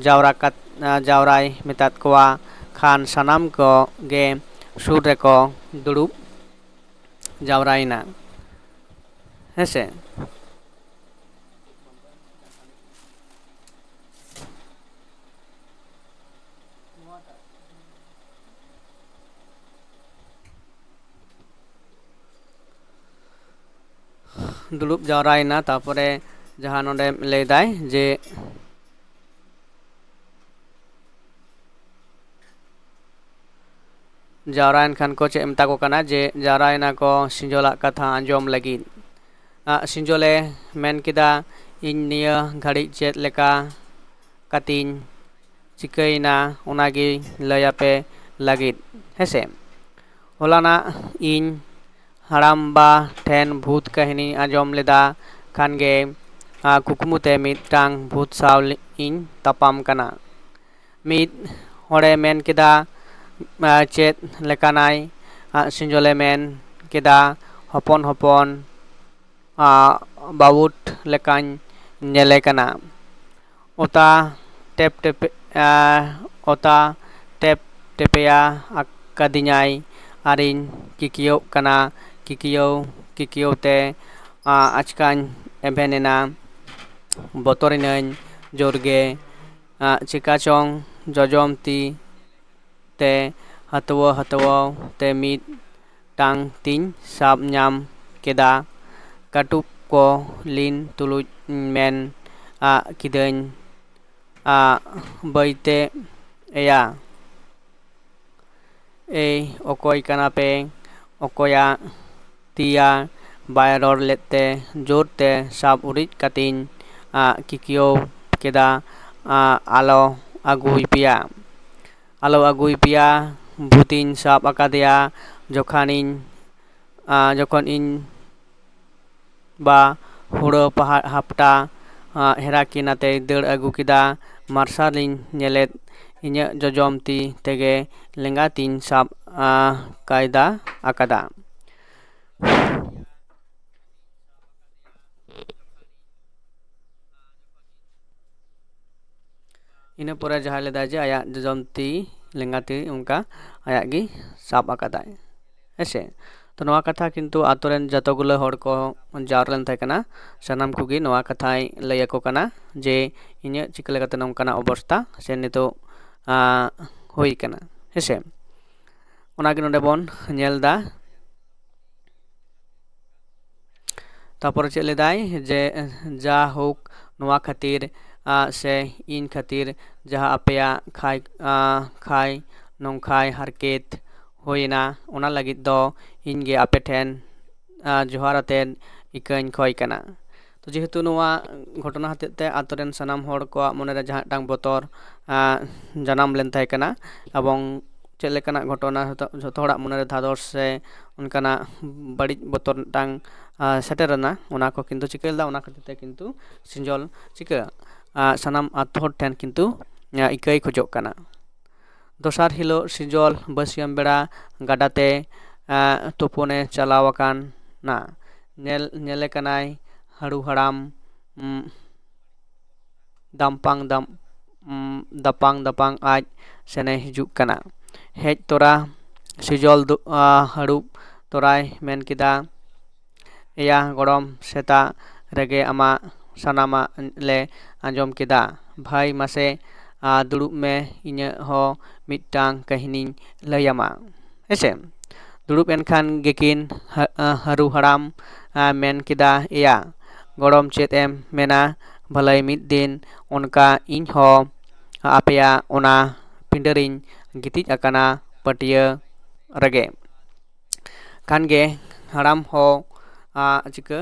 ᱡᱟᱣᱨᱟ ᱠᱟᱛ-, ᱟ, ᱡᱟᱣᱨᱟᱭ ᱢᱮᱛᱟᱫ ᱠᱚᱣᱟ ᱠᱷᱟᱱ ᱥᱟᱱᱟᱢ ᱠᱚ ᱜᱮ ᱥᱩᱨ ᱨᱮᱠᱚ ᱫᱩᱲᱩᱵ ᱡᱟᱣᱨᱟᱭᱮᱱᱟ᱾ ᱦᱮᱸ ᱥᱮ? ᱫᱩᱲᱩᱵ ᱡᱟᱣᱨᱟᱭᱮᱱᱟ, ᱛᱟᱨᱯᱚᱨᱮ ᱡᱟᱦᱟᱸ ᱱᱚᱰᱮ ᱞᱟᱹᱭᱫᱟᱭ ᱡᱮ ᱡᱟᱣᱨᱟᱭᱮᱱ ᱠᱷᱟᱱ ᱠᱚ ᱪᱮᱫ ᱮ ᱢᱮᱛᱟ ᱠᱚ ᱠᱟᱱᱟ, ᱡᱮ ᱡᱟᱣᱨᱟᱭᱮᱱᱟ ᱠᱚ ᱥᱤᱧᱡᱚᱞᱟᱜ ᱠᱟᱛᱷᱟ ᱟᱸᱡᱚᱢ ᱞᱟᱹᱜᱤᱫ᱾ ᱟ, ᱥᱤᱧᱡᱚᱞᱮ ᱢᱮᱱ ᱠᱮᱫᱟ, ᱤᱧ ᱱᱤᱭᱟᱹ ᱜᱷᱟᱹᱲᱤᱡ ᱪᱮᱫ ᱞᱮᱠᱟ ᱠᱟᱛᱤᱧ ᱪᱤᱠᱟᱹᱭᱮᱱᱟ, ᱚᱱᱟᱜᱮ ᱞᱟᱹᱭᱟᱯᱮ ᱞᱟᱹᱜᱤᱫ, ᱦᱮᱸᱥᱮ᱾ ᱦᱚᱞᱟᱱᱟᱜ ᱤᱧ ᱦᱟᱲᱟᱢᱵᱟ ᱴᱷᱮᱱ ᱵᱷᱩᱛ ᱠᱟᱹᱦᱱᱤ ᱟᱸᱡᱚᱢ ᱞᱮᱫᱟ ᱠᱷᱟᱱ ᱜᱮ, ᱟ, ᱠᱩᱠᱢᱩ ᱛᱮ ᱢᱤᱫᱴᱟᱝ ᱵᱷᱩᱛ ᱥᱟᱶ ᱤᱧ ᱛᱟᱯᱟᱢ ᱠᱟᱱᱟ᱾ ᱢᱤᱫ ᱦᱚᱲᱮ ᱢᱮᱱ ᱠᱮᱫᱟ, ᱟ, ᱪᱮᱫ ᱞᱮᱠᱟᱱᱟᱭ? ᱟ, ᱥᱤᱸᱡᱚᱞᱮ ᱢᱮᱱ ᱠᱮᱫᱟ, ᱦᱚᱯᱚᱱ ᱦᱚᱯᱚᱱ, ᱟ, ᱵᱟᱹᱣᱩᱴ ᱞᱮᱠᱟᱧ ᱧᱮᱞᱮ ᱠᱟᱱᱟ᱾ ᱚᱛᱟ ᱴᱮᱯ ᱴᱮᱯᱮ, ᱟ, ᱚᱛᱟ ᱴᱮᱯ ᱴᱮᱯᱮᱭᱟ ᱟᱠᱟᱫᱤᱧᱟᱭ ᱟᱨᱤᱧ ᱠᱤᱠᱤᱭᱟᱹᱜ ᱠᱟᱱᱟ᱾ ᱠᱤᱠᱤᱭᱟᱹᱣ ᱠᱤᱠᱤᱭᱟᱹᱣ ᱛᱮ, ᱟ, ᱟᱪᱠᱟᱧ ᱮᱵᱷᱮᱱ ᱮᱱᱟ᱾ ᱵᱚᱛᱚᱨᱮᱱᱟᱹᱧ ᱡᱳᱨ ᱜᱮ᱾ ᱟ, ᱪᱤᱠᱟ ᱪᱚᱝ ᱡᱚᱡᱚᱢ ᱛᱤ ᱛᱮ ᱦᱟᱹᱛᱣᱟᱹ ᱦᱟᱹᱛᱣᱟᱹ ᱛᱮ ᱢᱤᱫᱴᱟᱝ ᱛᱤᱧ ᱥᱟᱵ ᱧᱟᱢ ᱠᱮᱫᱟ᱾ ᱠᱟᱹᱴᱩᱵ ᱠᱚ ᱞᱤᱱ ᱛᱩᱞᱩᱡ ᱢᱮᱱ ᱟᱜ ᱠᱤᱫᱟᱹᱧ, ᱟ, ᱵᱟᱹᱭᱛᱮ ᱮᱭᱟ, ᱮᱭ ᱚᱠᱚᱭ ᱠᱟᱱᱟ ᱯᱮ? ᱚᱠᱚᱭᱟᱜ ᱛᱤᱭᱟ ᱵᱟᱭ ᱨᱚᱲ ᱞᱮᱫ ᱛᱮ ᱡᱳᱨ ᱛᱮ ᱥᱟᱵ ᱩᱨᱤᱡ ᱠᱟᱛᱮᱧ, ᱟ, ᱠᱤᱠᱤᱭᱟᱹᱣ ᱠᱮᱫᱟ, ᱟ, ᱟᱞᱚ ᱟᱹᱜᱩᱭ ᱯᱮᱭᱟ, ᱟᱞᱚ ᱟᱹᱜᱩᱭ ᱯᱮᱭᱟ᱾ ᱵᱷᱩᱛᱤᱧ ᱥᱟᱵ ᱟᱠᱟᱫᱮᱭᱟ᱾ ᱡᱚᱠᱷᱟᱱᱤᱧ, ᱟ, ᱡᱚᱠᱷᱚᱱ ᱤᱧ ᱵᱟ ᱦᱩᱲᱟᱹ ᱯᱟᱦᱟ-, ᱦᱟᱯᱴᱟ, ᱟ, ᱦᱮᱨᱟ ᱠᱤᱱ ᱟᱛᱮᱭ ᱫᱟᱹᱲ ᱟᱹᱜᱩ ᱠᱮᱫᱟ᱾ ᱢᱟᱨᱥᱟᱞᱤᱧ ᱧᱮᱞᱮᱫ ᱤᱧᱟᱹᱜ ᱡᱚᱡᱚᱢ ᱛᱤ ᱛᱮᱜᱮ ᱞᱮᱸᱜᱟ ᱛᱤᱧ ᱥᱟᱵ, ᱟ, ᱠᱟᱭᱫᱟ ᱟᱠᱟᱫᱟ᱾ ᱤᱱᱟᱹ ᱯᱚᱨᱮ ᱡᱟᱦᱟᱸᱭ ᱞᱟᱹᱭᱫᱟᱭ ᱡᱮ ᱟᱭᱟᱜ ᱡᱚᱡᱚᱢ ᱛᱤ, ᱞᱮᱸᱜᱟ ᱛᱤ ᱚᱱᱠᱟ ᱟᱭᱟᱜ ᱜᱮ ᱥᱟᱵ ᱟᱠᱟᱫᱟᱭ, ᱦᱮᱸᱥᱮ᱾ ᱛᱚ ᱱᱚᱣᱟ ᱠᱟᱛᱷᱟ ᱠᱤᱱᱛᱩ ᱟᱛᱳ ᱨᱮᱱ ᱡᱚᱛᱚ ᱜᱩᱞᱟᱹ ᱦᱚᱲ ᱠᱚ ᱡᱟᱣᱨᱟ ᱞᱮᱱ ᱛᱟᱦᱮᱸ ᱠᱟᱱᱟ, ᱥᱟᱱᱟᱢ ᱠᱚᱜᱮ ᱱᱚᱣᱟ ᱠᱟᱛᱷᱟᱭ ᱞᱟᱹᱭ ᱟᱠᱚ ᱠᱟᱱᱟ ᱡᱮ ᱤᱧᱟᱹᱜ ᱪᱤᱠᱟᱹ ᱞᱮᱠᱟᱛᱮ ᱱᱚᱝᱠᱟᱱᱟᱜ ᱚᱵᱚᱥᱛᱟ ᱥᱮ ᱱᱤᱛᱚᱜ, ᱟ, ᱦᱩᱭ ᱠᱟᱱᱟ, ᱦᱮᱸᱥᱮ᱾ ᱚᱱᱟᱜᱮ ᱱᱚᱰᱮ ᱵᱚᱱ ᱧᱮᱞ ᱮᱫᱟ᱾ ᱛᱟᱯᱚᱨᱮ ᱪᱮᱫ ᱞᱮᱫᱟᱭ ᱡᱮ, ᱡᱟ ᱦᱳᱠ, ᱱᱚᱣᱟ ᱠᱷᱟᱹᱛᱤᱨ, ᱟ, ᱥᱮ ᱤᱧ ᱠᱷᱟᱹᱛᱤᱨ ᱡᱟᱦᱟᱸ ᱟᱯᱮᱭᱟᱜ ᱠᱷᱟᱭ, ᱟ, ᱠᱷᱟᱭ ᱱᱚᱝᱠᱟᱭ ᱦᱟᱨᱠᱮᱛ ᱦᱩᱭᱮᱱᱟ, ᱚᱱᱟ ᱞᱟᱹᱜᱤᱫ ᱫᱚ ᱤᱧ ᱜᱮ ᱟᱯᱮ ᱴᱷᱮᱱ, ᱟ, ᱡᱚᱦᱟᱨ ᱟᱛᱮᱫ ᱤᱠᱟᱹᱧ ᱠᱷᱚᱭ ᱠᱟᱱᱟ᱾ ᱛᱚ ᱡᱮᱦᱮᱛᱩ ᱱᱚᱣᱟ ᱜᱷᱚᱴᱚᱱᱟ ᱦᱚᱛᱮᱡ ᱛᱮ ᱟᱛᱳ ᱨᱮᱱ ᱥᱟᱱᱟᱢ ᱦᱚᱲ ᱠᱚᱣᱟᱜ ᱢᱚᱱᱮᱨᱮ ᱡᱟᱦᱟᱸ ᱢᱤᱫᱴᱟᱝ ᱵᱚᱛᱚᱨ ᱟᱸ, ᱡᱟᱱᱟᱢ ᱞᱮᱱ ᱛᱟᱦᱮᱸ ᱠᱟᱱᱟ, ᱮᱵᱚᱝ ᱪᱮᱫ ᱞᱮᱠᱟᱱᱟᱜ ᱜᱷᱚᱴᱚᱱᱟ ᱡᱷᱚᱛᱚ ᱡᱷᱚᱛᱚ ᱦᱚᱲᱟᱜ ᱢᱚᱱᱮᱨᱮ ᱫᱷᱟᱫᱚᱥ ᱥᱮ ᱚᱱᱠᱟᱱᱟᱜ ᱵᱟᱹᱲᱤᱡ ᱵᱚᱛᱚᱨ ᱢᱤᱫᱴᱟᱝ ᱟᱸ, ᱥᱮᱴᱮᱨ ᱮᱱᱟ, ᱚᱱᱟ ᱠᱚ ᱠᱤᱱᱛᱩ ᱪᱤᱠᱟᱹ ᱞᱮᱫᱟ, ᱚᱱᱟ ᱠᱷᱟᱹᱛᱤᱨ ᱛᱮ ᱠᱤᱱᱛᱩ ᱥᱤᱸᱡᱚᱞ ᱪᱤᱠᱟᱹ ᱟᱸ, ᱥᱟᱱᱟᱢ ᱟᱛᱳ ᱦᱚᱲ ᱴᱷᱮᱱ ᱠᱤᱱᱛᱩ ᱟᱸ, ᱤᱠᱟᱹᱭ ᱠᱷᱚᱡᱚᱜ ᱠᱟᱱᱟ᱾ ᱫᱚᱥᱟᱨ ᱦᱤᱞᱳᱜ ᱥᱤᱸᱡᱚᱞ ᱵᱟᱹᱥᱭᱟᱹᱢ ᱵᱮᱲᱟ ᱜᱟᱰᱟ ᱛᱮ ᱟᱸ, ᱛᱩᱯᱩᱱᱮ ᱪᱟᱞᱟᱣ ᱟᱠᱟᱱᱟ᱾ ᱧᱮᱞ ᱧᱮᱞᱮ ᱠᱟᱱᱟᱭ ᱦᱟᱹᱲᱩ ᱦᱟᱲᱟᱢ ᱩᱸ, ᱫᱟᱢᱯᱟᱝ ᱫᱟᱢ ᱩᱸ, ᱫᱟᱯᱟᱝ ᱫᱟᱯᱟᱝ ᱟᱡ ᱥᱮᱱᱮ ᱦᱤᱡᱩᱜ ᱠᱟᱱᱟ᱾ ᱦᱮᱡ ᱛᱚᱨᱟ ᱥᱤᱸᱡᱚᱞ ᱫᱩ- ᱟᱸ, ᱦᱟᱹᱲᱩᱵ ᱛᱚᱨᱟᱭ ᱢᱮᱱ ᱠᱮᱫᱟ, ᱮᱭᱟ ᱜᱚᱲᱚᱢ, ᱥᱮᱛᱟᱜ ᱨᱮᱜᱮ ᱟᱢᱟᱜ ᱥᱟᱱᱟᱢᱟᱜ ᱞᱮ ᱟᱸᱡᱚᱢ ᱠᱮᱫᱟ᱾ ᱵᱷᱟᱹᱭ ᱢᱟᱥᱮ ᱟᱸ, ᱫᱩᱲᱩᱵ ᱢᱮ, ᱤᱧᱟᱹᱜ ᱦᱚᱸ ᱢᱤᱫᱴᱟᱝ ᱠᱟᱹᱦᱱᱤᱧ ᱞᱟᱹᱭᱟᱢᱟ᱾ ᱦᱮᱸᱥᱮ? ᱫᱩᱲᱩᱵ ᱮᱱᱠᱷᱟᱱ ᱜᱮᱠᱤᱱ ᱦᱟᱹ- ᱟᱸ, ᱦᱟᱹᱨᱩ ᱦᱟᱲᱟᱢ ᱟᱸ, ᱢᱮᱱ ᱠᱮᱫᱟ, ᱮᱭᱟ ᱜᱚᱲᱚᱢ, ᱪᱮᱫ ᱮᱢ ᱢᱮᱱᱟ? ᱵᱷᱟᱹᱞᱟᱹᱭ ᱢᱤᱫ ᱫᱤᱱ ᱚᱱᱠᱟ ᱤᱧ ᱦᱚᱸ ᱟᱯᱮᱭᱟᱜ ᱚᱱᱟ ᱯᱤᱸᱰᱟᱹ ᱨᱤᱧ ᱜᱤᱛᱤᱡ ᱟᱠᱟᱱᱟ ᱯᱟᱹᱴᱭᱟᱹ ᱨᱮᱜᱮ᱾ ᱠᱷᱟᱱ ᱜᱮ ᱦᱟᱲᱟᱢ ᱦᱚᱸ ᱟᱸ, ᱪᱤᱠᱟᱹ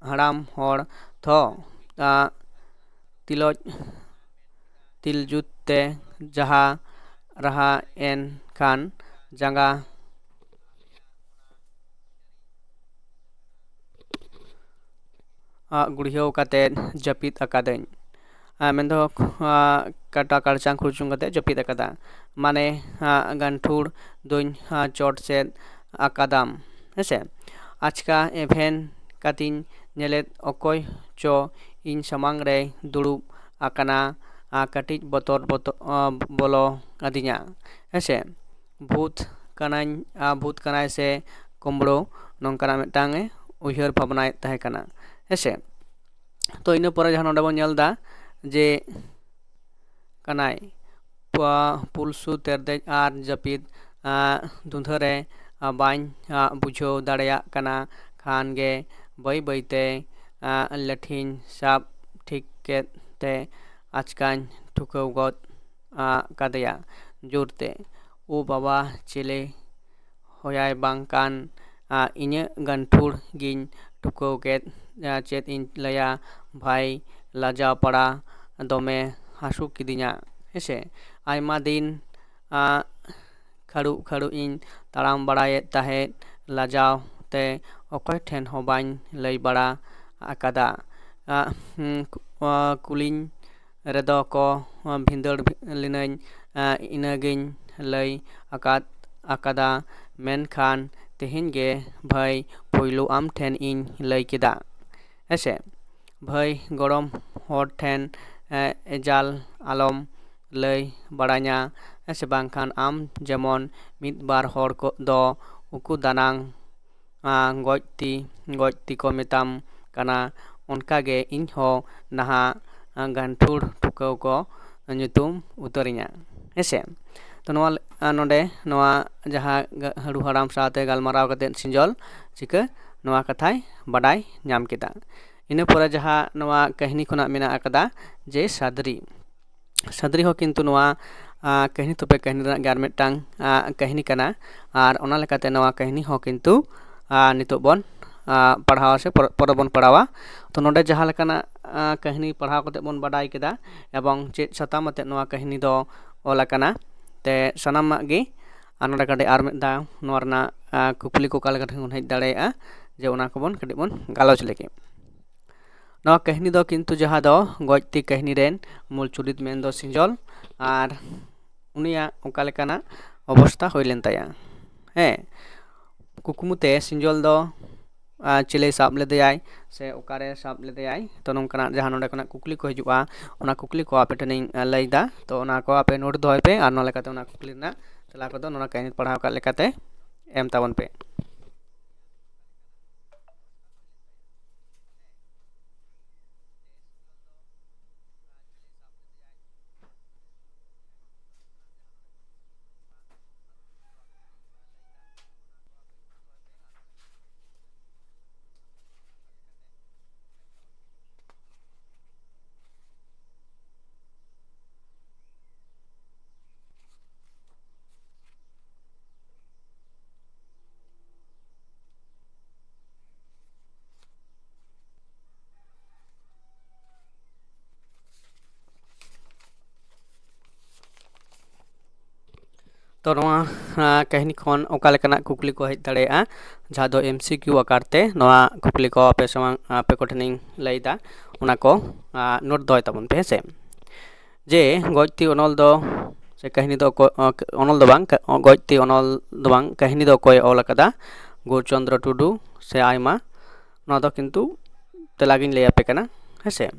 ᱦᱟᱲᱟᱢ ᱦᱚᱲ ᱛᱷᱚ ᱟᱸ, ᱛᱤᱞᱚᱡ ᱛᱤᱞᱡᱩᱛ ᱛᱮ ᱡᱟᱦᱟᱸ ᱨᱟᱦᱟ ᱮᱱ ᱠᱷᱟᱱ ᱡᱟᱸᱜᱟ ᱟᱸ, ᱜᱩᱲᱭᱟᱹᱣ ᱠᱟᱛᱮ ᱡᱟᱹᱯᱤᱫ ᱟᱠᱟᱫᱟᱹᱧ᱾ ᱟᱸ, ᱢᱮᱱᱫᱚ ᱟᱸ, ᱠᱟᱴᱟ ᱠᱟᱲᱪᱟᱝ ᱠᱷᱩᱲᱪᱩᱝ ᱠᱟᱛᱮ ᱡᱟᱹᱯᱤᱫ ᱟᱠᱟᱫᱟ᱾ ᱢᱟᱱᱮ ᱟᱸ, ᱜᱟᱱᱴᱷᱩᱲ ᱫᱩᱧ ᱟᱸ, ᱪᱚᱴ ᱥᱮᱫ ᱟᱠᱟᱫᱟᱢ ᱦᱮᱸᱥᱮ᱾ ᱟᱪᱠᱟ ᱮᱵᱷᱮᱱ ᱠᱟᱛᱮᱧ ᱧᱮᱞᱮᱫ ᱚᱠᱚᱭ ᱪᱚ ᱤᱧ ᱥᱟᱢᱟᱝ ᱨᱮᱭ ᱫᱩᱲᱩᱵ ᱟᱠᱟᱱᱟ᱾ ᱟᱸ, ᱠᱟᱹᱴᱤᱡ ᱵᱚᱛᱚᱨ ᱵᱚᱛᱚᱨ ᱟᱸ, ᱵᱚᱞᱚ ᱟᱹᱫᱤᱧᱟ ᱦᱮᱸᱥᱮ᱾ ᱵᱷᱩᱛ ᱠᱟᱱᱟᱧ ᱟᱸ, ᱵᱷᱩᱛ ᱠᱟᱱᱟᱭ ᱥᱮ ᱠᱩᱢᱵᱽᱲᱳ, ᱱᱚᱝᱠᱟᱱᱟᱜ ᱢᱤᱫᱴᱟᱝ ᱮ ᱩᱭᱦᱟᱹᱨ ᱵᱷᱟᱵᱽᱱᱟᱭᱮᱫ ᱛᱟᱦᱮᱸ ᱠᱟᱱᱟ ᱦᱮᱸᱥᱮ᱾ ᱛᱚ ᱤᱱᱟᱹ ᱯᱚᱨᱮ ᱡᱟᱦᱟᱸ ᱱᱚᱰᱮ ᱵᱚᱱ ᱧᱮᱞ ᱮᱫᱟ ᱡᱮ ᱠᱟᱱᱟᱭ ᱯᱟ- ᱯᱩᱞᱥᱩ ᱛᱮᱨᱫᱮᱡ ᱟᱨ ᱡᱟᱹᱯᱤᱫ ᱟᱸ, ᱫᱩᱸᱫᱷᱟᱹ ᱨᱮ ᱟᱸ, ᱵᱟᱹᱧ ᱟᱸ, ᱵᱩᱡᱷᱟᱹᱣ ᱫᱟᱲᱮᱭᱟᱜ ᱠᱟᱱᱟ᱾ ᱠᱷᱟᱱ ᱜᱮ ᱵᱟᱹᱭ ᱵᱟᱹᱭᱛᱮ ᱟᱸ, ᱞᱟᱹᱴᱷᱤᱧ ᱥᱟᱵ ᱴᱷᱤᱠ ᱠᱮᱫ ᱛᱮ ᱟᱪᱠᱟᱧ ᱴᱷᱩᱠᱟᱹᱣ ᱜᱚᱫ ᱟᱸ, ᱠᱟᱫᱮᱭᱟ ᱡᱳᱨᱛᱮ᱾ ᱳ ᱵᱟᱵᱟ, ᱪᱮᱞᱮ ᱦᱚᱭᱟᱭ ᱵᱟᱝ ᱠᱟᱱ ᱟᱸ, ᱤᱧᱟᱹᱜ ᱜᱟᱱᱴᱷᱩᱲ ᱜᱤᱧ ᱴᱷᱩᱠᱟᱹᱣ ᱠᱮᱫ᱾ ᱪᱮᱫ ᱤᱧ ᱞᱟᱹᱭᱟ ᱵᱷᱟᱭ, ᱞᱟᱡᱟᱣ ᱯᱟᱲᱟ ᱫᱚᱢᱮ ᱦᱟᱹᱥᱩ ᱠᱤᱫᱤᱧᱟ᱾ ᱦᱮᱸᱥᱮ, ᱟᱭᱢᱟ ᱫᱤᱱ ᱠᱷᱟᱹᱲᱩᱜ ᱠᱷᱟᱹᱲᱩᱜ ᱤᱧ ᱛᱟᱲᱟᱢ ᱵᱟᱲᱟᱭᱮᱫ ᱛᱟᱦᱮᱸᱫ᱾ ᱞᱟᱡᱟᱣ ᱛᱮ ᱚᱠᱚᱭ ᱴᱷᱮᱱ ᱦᱚᱸ ᱵᱟᱹᱧ ᱞᱟᱹᱭ ᱵᱟᱲᱟ ᱟᱠᱟᱫᱟ᱾ ᱠᱩᱞᱤᱧ ᱨᱮᱫᱚ ᱠᱚ ᱵᱷᱤᱸᱫᱟᱹᱲ ᱞᱤᱱᱟᱹᱧ᱾ ᱤᱱᱟᱹᱜᱤᱧ ᱞᱟᱹᱭ ᱟᱠᱟᱫ ᱟᱠᱟᱫᱟ᱾ ᱢᱮᱱᱠᱷᱟᱱ ᱛᱮᱦᱮᱧ ᱜᱮ ᱵᱷᱟᱹᱭ, ᱯᱳᱭᱞᱳ ᱟᱢ ᱴᱷᱮᱱ ᱤᱧ ᱞᱟᱹᱭ ᱠᱮᱫᱟ᱾ ᱦᱮᱸᱥᱮ, ᱵᱷᱟᱹᱭ, ᱜᱚᱲᱚᱢ ᱦᱚᱲ ᱴᱷᱮᱱ ᱮᱡᱟᱞ ᱟᱞᱚᱢ ᱞᱟᱹᱭ ᱵᱟᱲᱟᱧᱟ᱾ ᱦᱮᱸᱥᱮ, ᱵᱟᱝᱠᱷᱟᱱ ᱟᱢ ᱡᱮᱢᱚᱱ ᱢᱤᱫ ᱵᱟᱨ ᱦᱚᱲ ᱠᱚ ᱫᱚ ᱩᱠᱩ ᱫᱟᱱᱟᱝ ᱜᱚᱡ ᱛᱤ, ᱜᱚᱡ ᱛᱤ ᱠᱚ ᱢᱮᱛᱟᱢ ᱠᱟᱱᱟ, ᱚᱱᱠᱟᱜᱮ ᱤᱧ ᱦᱚᱸ ᱱᱟᱦᱟᱜ ᱜᱟᱱᱴᱷᱩᱲ ᱴᱷᱩᱠᱟᱹᱣ ᱠᱚ ᱧᱩᱛᱩᱢ ᱩᱛᱟᱹᱨᱤᱧᱟ᱾ ᱦᱮᱸᱥᱮ, ᱛᱚ ᱱᱚᱣᱟ ᱱᱚᱰᱮ ᱱᱚᱣᱟ ᱡᱟᱦᱟᱸ ᱦᱟᱹᱲᱩ ᱦᱟᱲᱟᱢ ᱥᱟᱶᱛᱮ ᱜᱟᱞᱢᱟᱨᱟᱣ ᱠᱟᱛᱮᱫ ᱥᱤᱸᱡᱚᱞ ᱪᱤᱠᱟᱹ ᱱᱚᱣᱟ ᱠᱟᱛᱷᱟᱭ ᱵᱟᱰᱟᱭ ᱧᱟᱢ ᱠᱮᱫᱟ᱾ ᱤᱱᱟᱹ ᱯᱚᱨᱮ ᱡᱟᱦᱟᱸ ᱱᱚᱣᱟ ᱠᱟᱹᱦᱱᱤ ᱠᱷᱚᱱᱟᱜ ᱢᱮᱱᱟᱜ ᱟᱠᱟᱫᱟ ᱡᱮ ᱥᱟᱫᱽᱨᱤ᱾ ᱥᱟᱫᱽᱨᱤ ᱦᱚᱸ ᱠᱤᱱᱛᱩ ᱱᱚᱣᱟ ᱠᱟᱹᱦᱱᱤ ᱛᱚᱯᱮ ᱠᱟᱹᱦᱱᱤ ᱨᱮᱱᱟᱜ ᱜᱮ ᱟᱨ ᱢᱤᱫᱴᱟᱝ ᱠᱟᱹᱦᱱᱤ ᱠᱟᱱᱟ᱾ ᱟᱨ ᱚᱱᱟ ᱞᱮᱠᱟᱛᱮ ᱱᱚᱣᱟ ᱠᱟᱹᱦᱱᱤ ᱦᱚᱸ ᱠᱤᱱᱛᱩ ᱱᱤᱛᱚᱜ ᱵᱚᱱ ᱯᱟᱲᱦᱟᱣᱟ ᱥᱮ ᱯᱚᱨᱮ ᱵᱚᱱ ᱯᱟᱲᱦᱟᱣᱟ᱾ ᱛᱚ ᱱᱚᱰᱮ ᱡᱟᱦᱟᱸ ᱞᱮᱠᱟᱱᱟᱜ ᱠᱟᱹᱦᱱᱤ ᱯᱟᱲᱦᱟᱣ ᱠᱟᱛᱮ ᱵᱚᱱ ᱵᱟᱰᱟᱭ ᱠᱮᱫᱟ ᱮᱵᱚᱝ ᱪᱮᱫ ᱥᱟᱛᱟᱢ ᱟᱛᱮ ᱱᱚᱣᱟ ᱠᱟᱹᱦᱱᱤ ᱫᱚ ᱚᱞ ᱟᱠᱟᱱᱟ, ᱛᱮ ᱥᱟᱱᱟᱢᱟᱜ ᱜᱮ ᱟᱨ ᱱᱚᱰᱮ ᱠᱟᱹᱴᱤᱡ ᱟᱨ ᱢᱤᱫ ᱫᱷᱟᱣ ᱱᱚᱣᱟ ᱨᱮᱱᱟᱜ ᱠᱩᱠᱞᱤ ᱠᱚ ᱚᱠᱟ ᱞᱮᱠᱟ ᱴᱷᱮᱱ ᱵᱚᱱ ᱦᱮᱡ ᱫᱟᱲᱮᱭᱟᱜᱼᱟ, ᱡᱮ ᱚᱱᱟ ᱠᱚᱵᱚᱱ ᱠᱟᱹᱴᱤᱡ ᱵᱚᱱ ᱜᱟᱞᱚᱪ ᱞᱮᱜᱮ᱾ ᱱᱚᱣᱟ ᱠᱟᱹᱦᱱᱤ ᱫᱚ ᱠᱤᱱᱛᱩ ᱡᱟᱦᱟᱸ ᱫᱚ ᱜᱚᱡ ᱛᱤ ᱠᱟᱹᱦᱱᱤ ᱨᱮᱱ ᱢᱩᱞ ᱪᱩᱨᱤᱛ ᱢᱮᱱᱫᱚ ᱥᱤᱸᱡᱚᱞ ᱟᱨ ᱩᱱᱤᱭᱟᱜ ᱚᱠᱟ ᱞᱮᱠᱟᱱᱟᱜ ᱚᱵᱚᱥᱛᱟ ᱦᱩᱭ ᱞᱮᱱ ᱛᱟᱭᱟ᱾ ᱦᱮᱸ, ᱠᱩᱠᱢᱩ ᱛᱮ ᱥᱤᱸᱡᱚᱞ ᱫᱚ ᱪᱤᱞᱤ ᱥᱟᱵ ᱞᱮᱫᱮᱭᱟᱭ ᱥᱮ ᱚᱠᱟᱨᱮ ᱥᱟᱵ ᱞᱮᱫᱮᱭᱟᱭ, ᱛᱚ ᱱᱚᱝᱠᱟᱱᱟᱜ ᱡᱟᱦᱟᱸ ᱱᱚᱰᱮ ᱠᱷᱚᱱᱟᱜ ᱠᱩᱠᱞᱤ ᱠᱚ ᱦᱤᱡᱩᱜᱼᱟ, ᱚᱱᱟ ᱠᱩᱠᱞᱤ ᱠᱚ ᱟᱯᱮ ᱴᱷᱮᱱᱤᱧ ᱞᱟᱹᱭᱫᱟ᱾ ᱛᱚ ᱚᱱᱟ ᱠᱚ ᱟᱯᱮ ᱱᱳᱴ ᱫᱚᱦᱚᱭ ᱯᱮ ᱟᱨ ᱱᱚᱣᱟ ᱞᱮᱠᱟᱛᱮ ᱚᱱᱟ ᱠᱩᱠᱞᱤ ᱨᱮᱱᱟᱜ ᱛᱮᱞᱟ ᱠᱚᱫᱚ ᱱᱚᱣᱟ ᱠᱟᱹᱦᱱᱤ ᱯᱟᱲᱦᱟᱣ ᱠᱟᱜ ᱞᱮᱠᱟᱛᱮ ᱮᱢ ᱛᱟᱵᱚᱱ ᱯᱮ᱾ ᱛᱚ ᱱᱚᱣᱟ ᱠᱟᱹᱦᱱᱤ ᱠᱷᱚᱱ ᱚᱠᱟ ᱞᱮᱠᱟᱱᱟᱜ ᱠᱩᱠᱞᱤ ᱠᱚ ᱦᱮᱡ ᱫᱟᱲᱮᱭᱟᱜᱼᱟ, ᱡᱟᱦᱟᱸ ᱫᱚ ᱮᱢ ᱥᱤ ᱠᱤᱭᱩ ᱟᱠᱟᱨ ᱛᱮ ᱱᱚᱣᱟ ᱠᱩᱠᱞᱤ ᱠᱚ ᱟᱯᱮ ᱥᱟᱢᱟᱝ ᱟᱯᱮ ᱠᱚᱴᱷᱮᱱᱤᱧ ᱞᱟᱹᱭᱫᱟ, ᱚᱱᱟ ᱠᱚ ᱱᱳᱴ ᱫᱚᱦᱚᱭ ᱛᱟᱵᱚᱱ ᱯᱮ, ᱦᱮᱸᱥᱮ᱾ ᱡᱮ ᱜᱚᱡ ᱛᱤ ᱚᱱᱚᱞ ᱫᱚ ᱥᱮ ᱠᱟᱹᱦᱱᱤ ᱫᱚ ᱚᱠᱚᱭ, ᱚᱱᱚᱞ ᱫᱚ ᱵᱟᱝ, ᱜᱚᱡ ᱛᱤ ᱚᱱᱚᱞ ᱫᱚ ᱵᱟᱝ, ᱠᱟᱹᱦᱱᱤ ᱫᱚ ᱚᱠᱚᱭ ᱚᱞ ᱟᱠᱟᱫᱟ? ᱜᱳᱨᱪᱚᱱᱫᱨᱚ ᱴᱩᱰᱩ ᱥᱮ ᱟᱭᱢᱟ? ᱱᱚᱣᱟ ᱫᱚ ᱠᱤᱱᱛᱩ ᱛᱮᱞᱟ ᱜᱤᱧ ᱞᱟᱹᱭ ᱟᱯᱮ ᱠᱟᱱᱟ, ᱦᱮᱸᱥᱮ᱾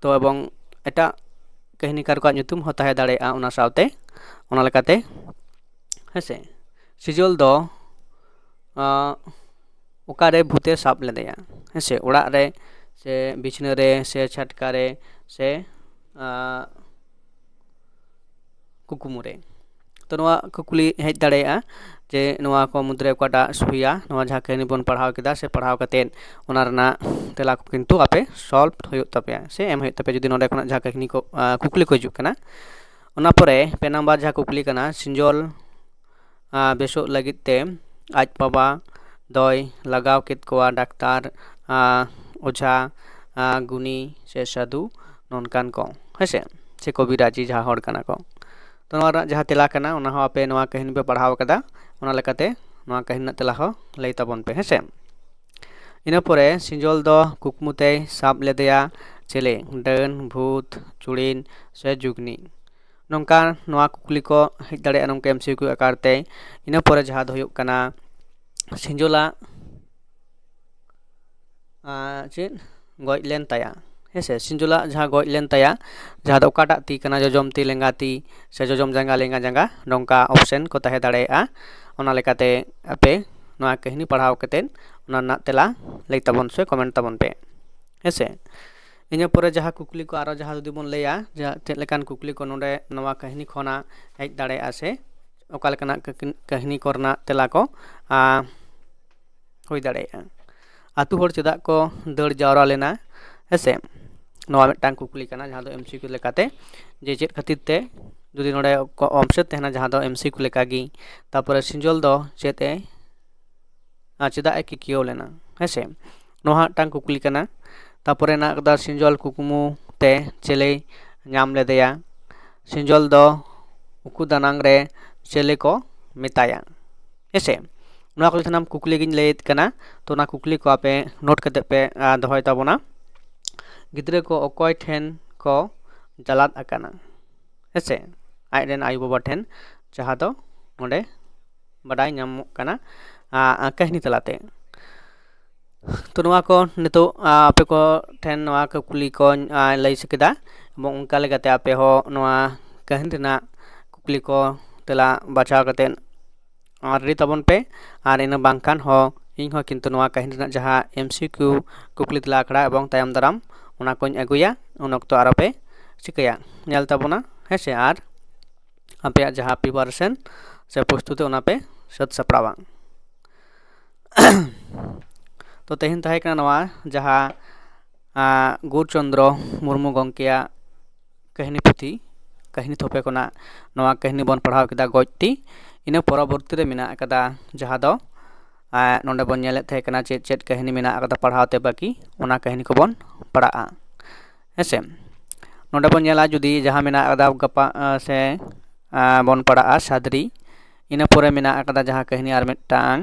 ᱛᱚ ᱮᱵᱚᱝ ᱮᱴᱟᱜ ᱠᱟᱹᱦᱱᱤᱠᱟᱨ ᱠᱚᱣᱟᱜ ᱧᱩᱛᱩᱢ ᱦᱚᱸ ᱛᱟᱦᱮᱸ ᱫᱟᱲᱮᱭᱟᱜᱼᱟ ᱚᱱᱟ ᱥᱟᱶᱛᱮ, ᱚᱱᱟ ᱞᱮᱠᱟᱛᱮ, ᱦᱮᱸᱥᱮ᱾ ᱥᱤᱡᱚᱞ ᱫᱚ ᱚᱠᱟᱨᱮ ᱵᱷᱩᱛᱮ ᱥᱟᱵ ᱞᱮᱫᱮᱭᱟ? ᱦᱮᱸᱥᱮ, ᱚᱲᱟᱜ ᱨᱮ ᱥᱮ ᱵᱤᱪᱷᱱᱟᱹ ᱨᱮ ᱥᱮ ᱪᱷᱟᱴᱠᱟ ᱨᱮ ᱥᱮ ᱠᱩᱠᱢᱩ ᱨᱮ? ᱛᱚ ᱱᱚᱣᱟ ᱠᱩᱠᱞᱤ ᱦᱮᱡ ᱫᱟᱲᱮᱭᱟᱜᱼᱟ ᱡᱮ ᱱᱚᱣᱟ ᱠᱚ ᱢᱩᱫᱽᱨᱮ ᱚᱠᱟᱴᱟᱜ ᱥᱩᱦᱤᱭᱟ, ᱱᱚᱣᱟ ᱡᱟᱦᱟᱸ ᱠᱟᱹᱦᱱᱤ ᱵᱚᱱ ᱯᱟᱲᱦᱟᱣ ᱠᱮᱫᱟ ᱥᱮ ᱯᱟᱲᱦᱟᱣ ᱠᱟᱛᱮᱫ ᱚᱱᱟ ᱨᱮᱱᱟᱜ ᱛᱮᱞᱟ ᱠᱚ ᱠᱤᱱᱛᱩ ᱟᱯᱮ ᱥᱚᱞᱵᱷ ᱦᱩᱭᱩᱜ ᱛᱟᱯᱮᱭᱟ ᱥᱮ ᱮᱢ ᱦᱩᱭᱩᱜ ᱛᱟᱯᱮᱭᱟ, ᱡᱩᱫᱤ ᱱᱚᱰᱮ ᱠᱷᱚᱱᱟᱜ ᱡᱟᱦᱟᱸ ᱠᱟᱹᱦᱱᱤ ᱠᱚ ᱠᱩᱠᱞᱤ ᱠᱚ ᱦᱤᱡᱩᱜ ᱠᱟᱱᱟ᱾ ᱚᱱᱟ ᱯᱚᱨᱮ ᱯᱮ ᱱᱟᱢᱵᱟᱨ ᱡᱟᱦᱟᱸ ᱠᱩᱠᱞᱤ ᱠᱟᱱᱟ, ᱥᱤᱸᱡᱚᱞ ᱵᱮᱥᱚᱜ ᱞᱟᱹᱜᱤᱫ ᱛᱮ ᱟᱡ ᱵᱟᱵᱟ ᱫᱚᱭ ᱞᱟᱜᱟᱣ ᱠᱮᱫ ᱠᱚᱣᱟ ᱰᱟᱠᱛᱟᱨ, ᱚᱡᱷᱟ, ᱜᱩᱱᱤ ᱥᱮ ᱥᱟᱹᱫᱷᱩ, ᱱᱚᱝᱠᱟᱱ ᱠᱚ, ᱦᱮᱸᱥᱮ, ᱥᱮ ᱠᱚᱵᱤᱨᱟᱡᱤ ᱡᱟᱦᱟᱸ ᱦᱚᱲ ᱠᱟᱱᱟ ᱠᱚ᱾ ᱛᱚ ᱱᱚᱣᱟ ᱨᱮᱱᱟᱜ ᱡᱟᱦᱟᱸ ᱛᱮᱞᱟ ᱠᱟᱱᱟ, ᱚᱱᱟ ᱦᱚᱸ ᱟᱯᱮ ᱱᱚᱣᱟ ᱠᱟᱹᱦᱱᱤ ᱯᱮ ᱯᱟᱲᱦᱟᱣ ᱠᱟᱫᱟ, ᱚᱱᱟ ᱞᱮᱠᱟᱛᱮ ᱱᱚᱣᱟ ᱠᱟᱹᱦᱱᱤ ᱨᱮᱱᱟᱜ ᱛᱮᱞᱟ ᱦᱚᱸ ᱞᱟᱹᱭ ᱛᱟᱵᱚᱱ ᱯᱮ, ᱦᱮᱸᱥᱮ᱾ ᱤᱱᱟᱹ ᱯᱚᱨᱮ ᱥᱤᱸᱡᱚᱞ ᱫᱚ ᱠᱩᱠᱢᱩ ᱛᱮᱭ ᱥᱟᱵ ᱞᱮᱫᱮᱭᱟ ᱪᱮᱞᱮ? ᱰᱟᱹᱱ, ᱵᱷᱩᱛ, ᱪᱩᱲᱤᱱ ᱥᱮ ᱡᱩᱜᱽᱱᱤ? ᱱᱚᱝᱠᱟ ᱱᱚᱣᱟ ᱠᱩᱠᱞᱤ ᱠᱚ ᱦᱮᱡ ᱫᱟᱲᱮᱭᱟᱜᱼᱟ ᱱᱚᱝᱠᱟ ᱮᱢ ᱥᱤ ᱠᱤᱭᱩ ᱟᱠᱟᱨ ᱛᱮ᱾ ᱤᱱᱟᱹ ᱯᱚᱨᱮ ᱡᱟᱦᱟᱸ ᱫᱚ ᱦᱩᱭᱩᱜ ᱠᱟᱱᱟ ᱥᱤᱸᱡᱚᱞᱟᱜ ᱪᱮᱫ ᱜᱚᱡ ᱞᱮᱱ ᱛᱟᱭᱟ? ᱦᱮᱸᱥᱮ, ᱥᱤᱸᱡᱚᱞᱟᱜ ᱡᱟᱦᱟᱸ ᱜᱚᱡ ᱞᱮᱱ ᱛᱟᱭᱟ, ᱡᱟᱦᱟᱸ ᱫᱚ ᱚᱠᱟᱴᱟᱜ ᱛᱤ ᱠᱟᱱᱟ, ᱡᱚᱡᱚᱢ ᱛᱤ, ᱞᱮᱸᱜᱟ ᱛᱤ ᱥᱮ ᱡᱚᱡᱚᱢ ᱡᱟᱸᱜᱟ, ᱞᱮᱸᱜᱟ ᱡᱟᱸᱜᱟ, ᱱᱚᱝᱠᱟ ᱚᱯᱥᱮᱱ ᱠᱚ ᱛᱟᱦᱮᱸ ᱫᱟᱲᱮᱭᱟᱜᱼᱟ᱾ ᱚᱱᱟ ᱞᱮᱠᱟᱛᱮ ᱟᱯᱮ ᱱᱚᱣᱟ ᱠᱟᱹᱦᱱᱤ ᱯᱟᱲᱦᱟᱣ ᱠᱟᱛᱮᱫ ᱚᱱᱟ ᱨᱮᱱᱟᱜ ᱛᱮᱞᱟ ᱞᱟᱹᱭ ᱛᱟᱵᱚᱱ ᱥᱮ ᱠᱚᱢᱮᱱᱴ ᱛᱟᱵᱚᱱ ᱯᱮ, ᱦᱮᱸᱥᱮ᱾ ᱤᱱᱟᱹ ᱯᱚᱨᱮ ᱡᱟᱦᱟᱸ ᱠᱩᱠᱞᱤ ᱠᱚ ᱟᱨᱚ ᱡᱟᱦᱟᱸ ᱡᱩᱫᱤ ᱵᱚᱱ ᱞᱟᱹᱭᱟ ᱡᱮ ᱪᱮᱫ ᱞᱮᱠᱟᱱ ᱠᱩᱠᱞᱤ ᱠᱚ ᱱᱚᱰᱮ ᱱᱚᱣᱟ ᱠᱟᱹᱦᱱᱤ ᱠᱷᱚᱱᱟᱜ ᱦᱮᱡ ᱫᱟᱲᱮᱭᱟᱜᱼᱟ ᱥᱮ ᱚᱠᱟ ᱞᱮᱠᱟᱱᱟᱜ ᱠᱟᱹᱦᱱᱤ ᱠᱚᱨᱮᱱᱟᱜ ᱛᱮᱞᱟ ᱠᱚ ᱦᱩᱭ ᱫᱟᱲᱮᱭᱟᱜᱼᱟ᱾ ᱟᱛᱳ ᱦᱚᱲ ᱪᱮᱫᱟᱜ ᱠᱚ ᱫᱟᱹᱲ ᱡᱟᱣᱨᱟ ᱞᱮᱱᱟ? ᱦᱮᱸᱥᱮ, ᱱᱚᱣᱟ ᱢᱤᱫᱴᱟᱝ ᱠᱩᱠᱞᱤ ᱠᱟᱱᱟ ᱡᱟᱦᱟᱸ ᱫᱚ ᱮᱢ ᱥᱤ ᱠᱤᱭᱩ ᱞᱮᱠᱟᱛᱮ, ᱡᱮ ᱪᱮᱫ ᱠᱷᱟᱹᱛᱤᱨ ᱛᱮ, ᱡᱩᱫᱤ ᱱᱚᱰᱮ ᱚᱯᱥᱮᱱ ᱛᱟᱦᱮᱱᱟ ᱡᱟᱦᱟᱸ ᱫᱚ ᱮᱢ ᱥᱤ ᱠᱤᱭᱩ ᱞᱮᱠᱟᱜᱮ, ᱛᱟᱨᱯᱚᱨᱮ ᱥᱤᱸᱡᱚᱞ ᱫᱚ ᱪᱮᱫ ᱮ ᱪᱮᱫᱟᱜ ᱮ ᱠᱤᱠᱤᱭᱟᱹᱣ ᱞᱮᱱᱟ? ᱦᱮᱸᱥᱮ, ᱱᱚᱣᱟ ᱦᱚᱸ ᱢᱤᱫᱴᱟᱝ ᱠᱩᱠᱞᱤ ᱠᱟᱱᱟ᱾ ᱛᱟᱨᱯᱚᱨᱮ ᱦᱮᱱᱟᱜ ᱠᱟᱫᱟ ᱥᱤᱸᱡᱚᱞ ᱠᱩᱠᱢᱩ ᱛᱮ ᱪᱮᱞᱮᱭ ᱧᱟᱢ ᱞᱮᱫᱮᱭᱟ? ᱥᱤᱸᱡᱚᱞ ᱫᱚ ᱩᱠᱩ ᱫᱟᱱᱟᱝ ᱨᱮ ᱪᱮᱞᱮ ᱠᱚ ᱢᱮᱛᱟᱭᱟ? ᱦᱮᱸᱥᱮ, ᱱᱚᱣᱟ ᱠᱚ ᱥᱟᱱᱟᱢ ᱠᱩᱠᱞᱤ ᱜᱤᱧ ᱞᱟᱹᱭᱮᱫ ᱠᱟᱱᱟ᱾ ᱛᱚ ᱚᱱᱟ ᱠᱩᱠᱞᱤ ᱠᱚ ᱟᱯᱮ ᱱᱳᱴ ᱠᱟᱛᱮ ᱯᱮ ᱫᱚᱦᱚᱭ ᱛᱟᱵᱚᱱᱟ᱾ ᱜᱤᱫᱽᱨᱟᱹ ᱠᱚ ᱚᱠᱚᱭ ᱴᱷᱮᱱ ᱠᱚ ᱪᱟᱞᱟᱫ ᱟᱠᱟᱱᱟ? ᱦᱮᱸᱥᱮ, ᱟᱡ ᱨᱮᱱ ᱟᱭᱳᱼᱵᱟᱵᱟ ᱴᱷᱮᱱ, ᱡᱟᱦᱟᱸ ᱫᱚ ᱚᱸᱰᱮ ᱵᱟᱰᱟᱭ ᱧᱟᱢᱚᱜ ᱠᱟᱱᱟ ᱠᱟᱹᱦᱱᱤ ᱛᱟᱞᱟᱛᱮ᱾ ᱛᱚ ᱱᱚᱣᱟ ᱠᱚ ᱱᱤᱛᱚᱜ ᱟᱯᱮ ᱠᱚ ᱴᱷᱮᱱ ᱱᱚᱣᱟ ᱠᱩᱠᱞᱤ ᱠᱚᱧ ᱞᱟᱹᱭ ᱥᱟᱹᱠᱮᱫᱟ, ᱮᱵᱚᱝ ᱚᱱᱠᱟ ᱞᱮᱠᱟᱛᱮ ᱟᱯᱮ ᱦᱚᱸ ᱱᱚᱣᱟ ᱠᱟᱹᱦᱱᱤ ᱨᱮᱱᱟᱜ ᱠᱩᱠᱞᱤ ᱠᱚ ᱛᱮᱞᱟ ᱵᱟᱪᱷᱟᱣ ᱠᱟᱛᱮᱫ ᱨᱮᱰᱤ ᱛᱟᱵᱚᱱ ᱯᱮ᱾ ᱟᱨ ᱤᱱᱟᱹ ᱵᱟᱝᱠᱷᱟᱱ ᱦᱚᱸ ᱤᱧ ᱦᱚᱸ ᱠᱤᱱᱛᱩ ᱱᱚᱣᱟ ᱠᱟᱹᱦᱱᱤ ᱨᱮᱱᱟᱜ ᱡᱟᱦᱟᱸ ᱮᱢ ᱥᱤ ᱠᱤᱭᱩ ᱠᱩᱠᱞᱤ ᱛᱮᱞᱟ ᱟᱠᱷᱲᱟ ᱮᱵᱚᱝ ᱛᱟᱭᱚᱢ ᱫᱟᱨᱟᱢ ᱚᱱᱟ ᱠᱚᱧ ᱟᱹᱜᱩᱭᱟ, ᱩᱱ ᱚᱠᱛᱚ ᱟᱨᱚ ᱯᱮ ᱪᱤᱠᱟᱹᱭᱟ, ᱧᱮᱞ ᱛᱟᱵᱚᱱᱟ, ᱦᱮᱸ ᱥᱮ᱾ ᱟᱨ ᱟᱯᱮᱭᱟᱜ ᱡᱟᱦᱟᱸ ᱯᱨᱤᱯᱟᱨᱮᱥᱚᱱ ᱥᱮ ᱯᱨᱚᱥᱛᱩᱛᱤ, ᱚᱱᱟ ᱯᱮ ᱥᱟᱹᱛ ᱥᱟᱯᱲᱟᱣᱟ᱾ ᱛᱚ ᱛᱮᱦᱮᱧ ᱛᱟᱦᱮᱸ ᱠᱟᱱᱟ ᱱᱚᱣᱟ ᱡᱟᱦᱟᱸ ᱜᱳᱨᱪᱚᱱᱫᱨᱚ ᱢᱩᱨᱢᱩ ᱜᱚᱢᱠᱮᱭᱟᱜ ᱠᱟᱹᱦᱱᱤ ᱯᱩᱛᱷᱤ, ᱠᱟᱹᱦᱱᱤ ᱛᱷᱚᱯᱮ ᱠᱷᱚᱱᱟᱜ ᱱᱚᱣᱟ ᱠᱟᱹᱦᱱᱤ ᱵᱚᱱ ᱯᱟᱲᱦᱟᱣ ᱠᱮᱫᱟ, ᱜᱚᱡ ᱛᱤ᱾ ᱤᱱᱟᱹ ᱯᱚᱨᱚᱵᱚᱨᱛᱤ ᱨᱮ ᱢᱮᱱᱟᱜ ᱟᱠᱟᱫᱟ ᱡᱟᱦᱟᱸ ᱫᱚ ᱱᱚᱰᱮ ᱵᱚᱱ ᱧᱮᱞᱮᱫ ᱛᱟᱦᱮᱸ ᱠᱟᱱᱟ ᱪᱮᱫ ᱪᱮᱫ ᱠᱟᱹᱦᱱᱤ ᱢᱮᱱᱟᱜ ᱟᱠᱟᱫᱟ ᱯᱟᱲᱦᱟᱣ ᱛᱮ ᱵᱟᱹᱠᱤ, ᱚᱱᱟ ᱠᱟᱹᱦᱱᱤ ᱠᱚᱵᱚᱱ ᱯᱟᱲᱦᱟᱜᱼᱟ, ᱦᱮᱸᱥᱮ᱾ ᱱᱚᱰᱮ ᱵᱚᱱ ᱧᱮᱞᱟ ᱡᱩᱫᱤ ᱡᱟᱦᱟᱸ ᱢᱮᱱᱟᱜ ᱟᱠᱟᱫᱟ ᱜᱟᱯᱟ ᱥᱮ ᱵᱚᱱ ᱯᱟᱲᱦᱟᱜᱼᱟ ᱥᱟᱫᱽᱨᱤ᱾ ᱤᱱᱟᱹ ᱯᱚᱨᱮ ᱢᱮᱱᱟᱜ ᱟᱠᱟᱫᱟ ᱡᱟᱦᱟᱸ ᱠᱟᱹᱦᱱᱤ ᱟᱨ ᱢᱤᱫᱴᱟᱝ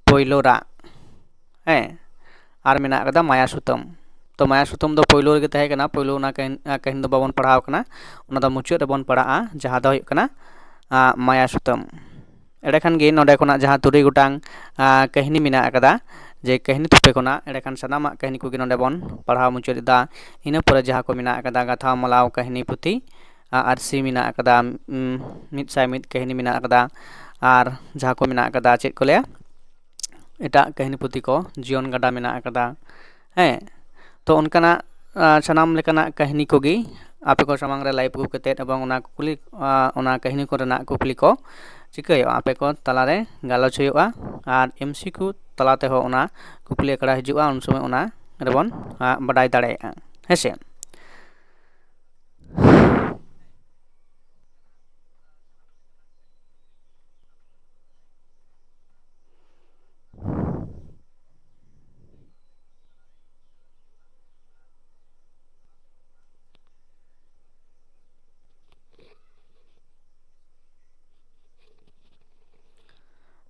ᱯᱳᱭᱞᱳ ᱨᱟᱜ, ᱦᱮᱸ, ᱟᱨ ᱢᱮᱱᱟᱜ ᱟᱠᱟᱫᱟ ᱢᱟᱭᱟ ᱥᱩᱛᱟᱹᱢ᱾ ᱛᱚ ᱢᱟᱭᱟ ᱥᱩᱛᱟᱹᱢ ᱫᱚ ᱯᱳᱭᱞᱳ ᱨᱮᱜᱮ ᱛᱟᱦᱮᱸ ᱠᱟᱱᱟ, ᱯᱳᱭᱞᱳ ᱚᱱᱟ ᱠᱟᱹᱦᱱᱤ, ᱠᱟᱹᱦᱱᱤ ᱫᱚ ᱵᱟᱵᱚᱱ ᱯᱟᱲᱦᱟᱣ ᱠᱟᱱᱟ, ᱚᱱᱟ ᱫᱚ ᱢᱩᱪᱟᱹᱫ ᱨᱮᱵᱚᱱ ᱯᱟᱲᱦᱟᱜᱼᱟ, ᱡᱟᱦᱟᱸ ᱫᱚ ᱦᱩᱭᱩᱜ ᱠᱟᱱᱟ ᱢᱟᱭᱟ ᱥᱩᱛᱟᱹᱢ᱾ ᱮᱸᱰᱮᱠᱷᱟᱱ ᱜᱮ ᱱᱚᱰᱮ ᱠᱷᱚᱱᱟᱜ ᱡᱟᱦᱟᱸ ᱛᱩᱨᱩᱭ ᱜᱚᱴᱟᱝ ᱠᱟᱹᱦᱱᱤ ᱢᱮᱱᱟᱜ ᱟᱠᱟᱫᱟ, ᱡᱮ ᱠᱟᱹᱦᱱᱤ ᱛᱷᱚᱯᱮ ᱠᱷᱚᱱᱟᱜ, ᱮᱸᱰᱮᱠᱷᱟᱱ ᱥᱟᱱᱟᱢᱟᱜ ᱠᱟᱹᱦᱱᱤ ᱠᱚᱜᱮ ᱱᱚᱰᱮ ᱵᱚᱱ ᱯᱟᱲᱦᱟᱣ ᱢᱩᱪᱟᱹᱫ ᱮᱫᱟ᱾ ᱤᱱᱟᱹ ᱯᱚᱨᱮ ᱡᱟᱦᱟᱸ ᱠᱚ ᱢᱮᱱᱟᱜ ᱟᱠᱟᱫᱟ ᱜᱟᱛᱷᱟᱣ ᱢᱟᱞᱟᱣ ᱠᱟᱹᱦᱱᱤ ᱯᱩᱛᱷᱤ, ᱟᱨᱥᱤ ᱢᱮᱱᱟᱜ ᱟᱠᱟᱫᱟ, ᱢᱤᱫ ᱥᱟᱭ ᱢᱤᱫ ᱠᱟᱹᱦᱱᱤ ᱢᱮᱱᱟᱜ ᱟᱠᱟᱫᱟ, ᱟᱨ ᱡᱟᱦᱟᱸ ᱠᱚ ᱢᱮᱱᱟᱜ ᱟᱠᱟᱫᱟ, ᱪᱮᱫ ᱠᱚ ᱞᱟᱹᱭᱟ, ᱮᱴᱟᱜ ᱠᱟᱹᱦᱱᱤ ᱯᱩᱛᱷᱤ ᱠᱚ, ᱡᱤᱭᱚᱱ ᱜᱟᱰᱟ ᱢᱮᱱᱟᱜ ᱟᱠᱟᱫᱟ, ᱦᱮᱸ᱾ ᱛᱚ ᱚᱱᱠᱟᱱᱟᱜ ᱥᱟᱱᱟᱢ ᱞᱮᱠᱟᱱᱟᱜ ᱠᱟᱹᱦᱱᱤ ᱠᱚᱜᱮ ᱟᱯᱮ ᱠᱚ ᱥᱟᱢᱟᱝ ᱨᱮ ᱞᱟᱭᱤᱵᱷ ᱟᱹᱜᱩ ᱠᱟᱛᱮᱫ ᱮᱵᱚᱝ ᱚᱱᱟ ᱠᱩᱠᱞᱤ, ᱚᱱᱟ ᱠᱟᱹᱦᱱᱤ ᱠᱚᱨᱮᱱᱟᱜ ᱠᱩᱠᱞᱤ ᱠᱚ ᱪᱤᱠᱟᱹᱭᱚᱜᱼᱟ, ᱟᱯᱮ ᱠᱚ ᱛᱟᱞᱟᱨᱮ ᱜᱟᱞᱚᱪ ᱦᱩᱭᱩᱜᱼᱟ᱾ ᱟᱨ ᱮᱢ ᱥᱤ ᱠᱤᱭᱩ ᱛᱟᱞᱟ ᱛᱮᱦᱚᱸ ᱚᱱᱟ ᱠᱩᱠᱞᱤ ᱟᱠᱷᱲᱟ ᱦᱤᱡᱩᱜᱼᱟ, ᱩᱱ ᱥᱚᱢᱚᱭ ᱚᱱᱟ ᱨᱮᱵᱚᱱ ᱵᱟᱰᱟᱭ ᱫᱟᱲᱮᱭᱟᱜᱼᱟ, ᱦᱮᱸ ᱥᱮ᱾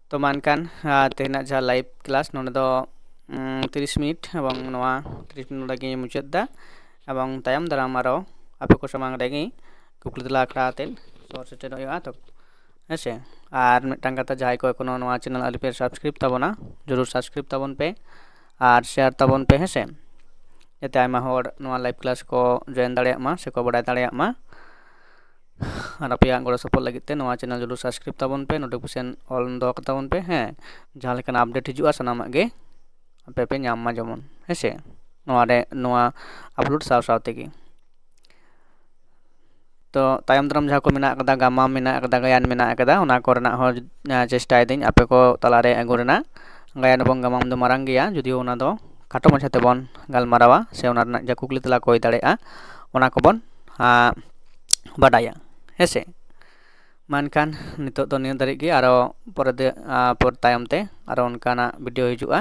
ᱛᱚ ᱢᱟ ᱮᱱᱠᱷᱟᱱ ᱛᱮᱦᱮᱧᱟᱜ ᱡᱟᱦᱟᱸ live class ᱱᱚᱰᱮ ᱫᱚ ᱛᱤᱨᱤᱥ ᱢᱤᱱᱤᱴ, ᱮᱵᱚᱝ ᱱᱚᱣᱟ ᱛᱤᱨᱤᱥ ᱢᱤᱱᱤᱴ ᱱᱚᱰᱮ ᱜᱮᱧ ᱢᱩᱪᱟᱹᱫ ᱮᱫᱟ᱾ ᱮᱵᱚᱝ ᱛᱟᱭᱚᱢ ᱫᱟᱨᱟᱢ ᱟᱨᱚ ᱟᱯᱮ ᱠᱚ ᱥᱟᱢᱟᱝ ᱨᱮᱜᱮ ᱠᱩᱠᱞᱤ ᱛᱮᱞᱟ ᱟᱠᱷᱲᱟ ᱟᱛᱮᱫ ᱥᱚᱦᱚᱨ ᱥᱮᱴᱮᱨᱚᱜ ᱦᱩᱭᱩᱜᱼᱟ᱾ ᱛᱚ ᱦᱮᱸ ᱥᱮ, ᱟᱨ ᱢᱤᱫᱴᱟᱝ ᱠᱟᱛᱷᱟ, ᱡᱟᱦᱟᱸᱭ ᱠᱚ ᱮᱠᱷᱚᱱᱳ ᱱᱚᱣᱟ channel ᱟᱹᱣᱨᱤ ᱯᱮ subscribe ᱛᱟᱵᱚᱱᱟ, ᱡᱚᱨᱩᱨ subscribe ᱛᱟᱵᱚᱱ ᱯᱮ ᱟᱨ share ᱛᱟᱵᱚᱱ ᱯᱮ, ᱦᱮᱸ ᱥᱮ, ᱡᱟᱛᱮ ᱟᱭᱢᱟ ᱦᱚᱲ ᱱᱚᱣᱟ live class ᱠᱚ join ᱫᱟᱲᱮᱭᱟᱜ ᱢᱟ ᱥᱮᱠᱚ ᱵᱟᱰᱟᱭ ᱫᱟᱲᱮᱭᱟᱜ ᱢᱟ᱾ ᱟᱨ ᱟᱯᱮᱭᱟᱜ ᱜᱚᱲᱚ ᱥᱚᱯᱚᱦᱚᱫ ᱞᱟᱹᱜᱤᱫ ᱛᱮ ᱱᱚᱣᱟ channel ᱡᱚᱨᱩᱨ subscribe ᱛᱟᱵᱚᱱ ᱯᱮ, notification all ᱫᱚᱦᱚ ᱠᱟᱛᱟᱵᱚᱱ ᱯᱮ, ᱦᱮᱸ, ᱡᱟᱦᱟᱸ ᱞᱮᱠᱟᱱᱟᱜ update ᱦᱤᱡᱩᱜᱼᱟ ᱥᱟᱱᱟᱢᱟᱜ ᱜᱮ ᱟᱯᱮ ᱯᱮ ᱧᱟᱢ ᱢᱟ ᱡᱮᱢᱚᱱ, ᱦᱮᱸ ᱥᱮ, ᱱᱚᱣᱟ ᱨᱮ ᱱᱚᱣᱟ upload ᱥᱟᱶ ᱥᱟᱶ ᱛᱮᱜᱮ᱾ ᱛᱚ ᱛᱟᱭᱚᱢ ᱫᱟᱨᱟᱢ ᱡᱟᱦᱟᱸ ᱠᱚ ᱢᱮᱱᱟᱜ ᱟᱠᱟᱫᱟ, ᱜᱟᱢᱟᱢ ᱢᱮᱱᱟᱜ ᱟᱠᱟᱫᱟ, ᱜᱟᱭᱟᱱ ᱢᱮᱱᱟᱜ ᱟᱠᱟᱫᱟ, ᱚᱱᱟ ᱠᱚᱨᱮᱱᱟᱜ ᱦᱚᱸ ᱪᱮᱥᱴᱟᱭᱮᱫᱟᱹᱧ ᱟᱯᱮ ᱠᱚ ᱛᱟᱞᱟᱨᱮ ᱟᱹᱜᱩ ᱨᱮᱱᱟᱜ᱾ ᱜᱟᱭᱟᱱ ᱮᱵᱚᱝ ᱜᱟᱢᱟᱢ ᱫᱚ ᱢᱟᱨᱟᱝ ᱜᱮᱭᱟ, ᱡᱩᱫᱤᱭᱳ ᱚᱱᱟ ᱫᱚ ᱠᱷᱟᱴᱚ ᱢᱟᱪᱷᱟ ᱛᱮᱵᱚᱱ ᱜᱟᱞᱢᱟᱨᱟᱣᱟ ᱥᱮ ᱚᱱᱟ ᱨᱮᱱᱟᱜ ᱡᱟ ᱠᱩᱠᱞᱤ ᱛᱮᱞᱟ ᱠᱚ ᱦᱩᱭ ᱫᱟᱲᱮᱭᱟᱜᱼᱟ, ᱚᱱᱟ ᱠᱚᱵᱚᱱ ᱵᱟᱰᱟᱭᱟ, ᱦᱮᱸ ᱥᱮ᱾ ᱢᱟ ᱮᱱᱠᱷᱟᱱ ᱱᱤᱛᱚᱜ ᱫᱚ ᱱᱤᱭᱟᱹ ᱫᱷᱟᱹᱨᱤᱡ ᱜᱮ, ᱟᱨᱚ ᱯᱚᱨᱮ ᱛᱮ ᱯᱚᱨ ᱛᱟᱭᱚᱢ ᱛᱮ ᱟᱨᱚ ᱚᱱᱠᱟᱱᱟᱜ video ᱦᱤᱡᱩᱜᱼᱟ᱾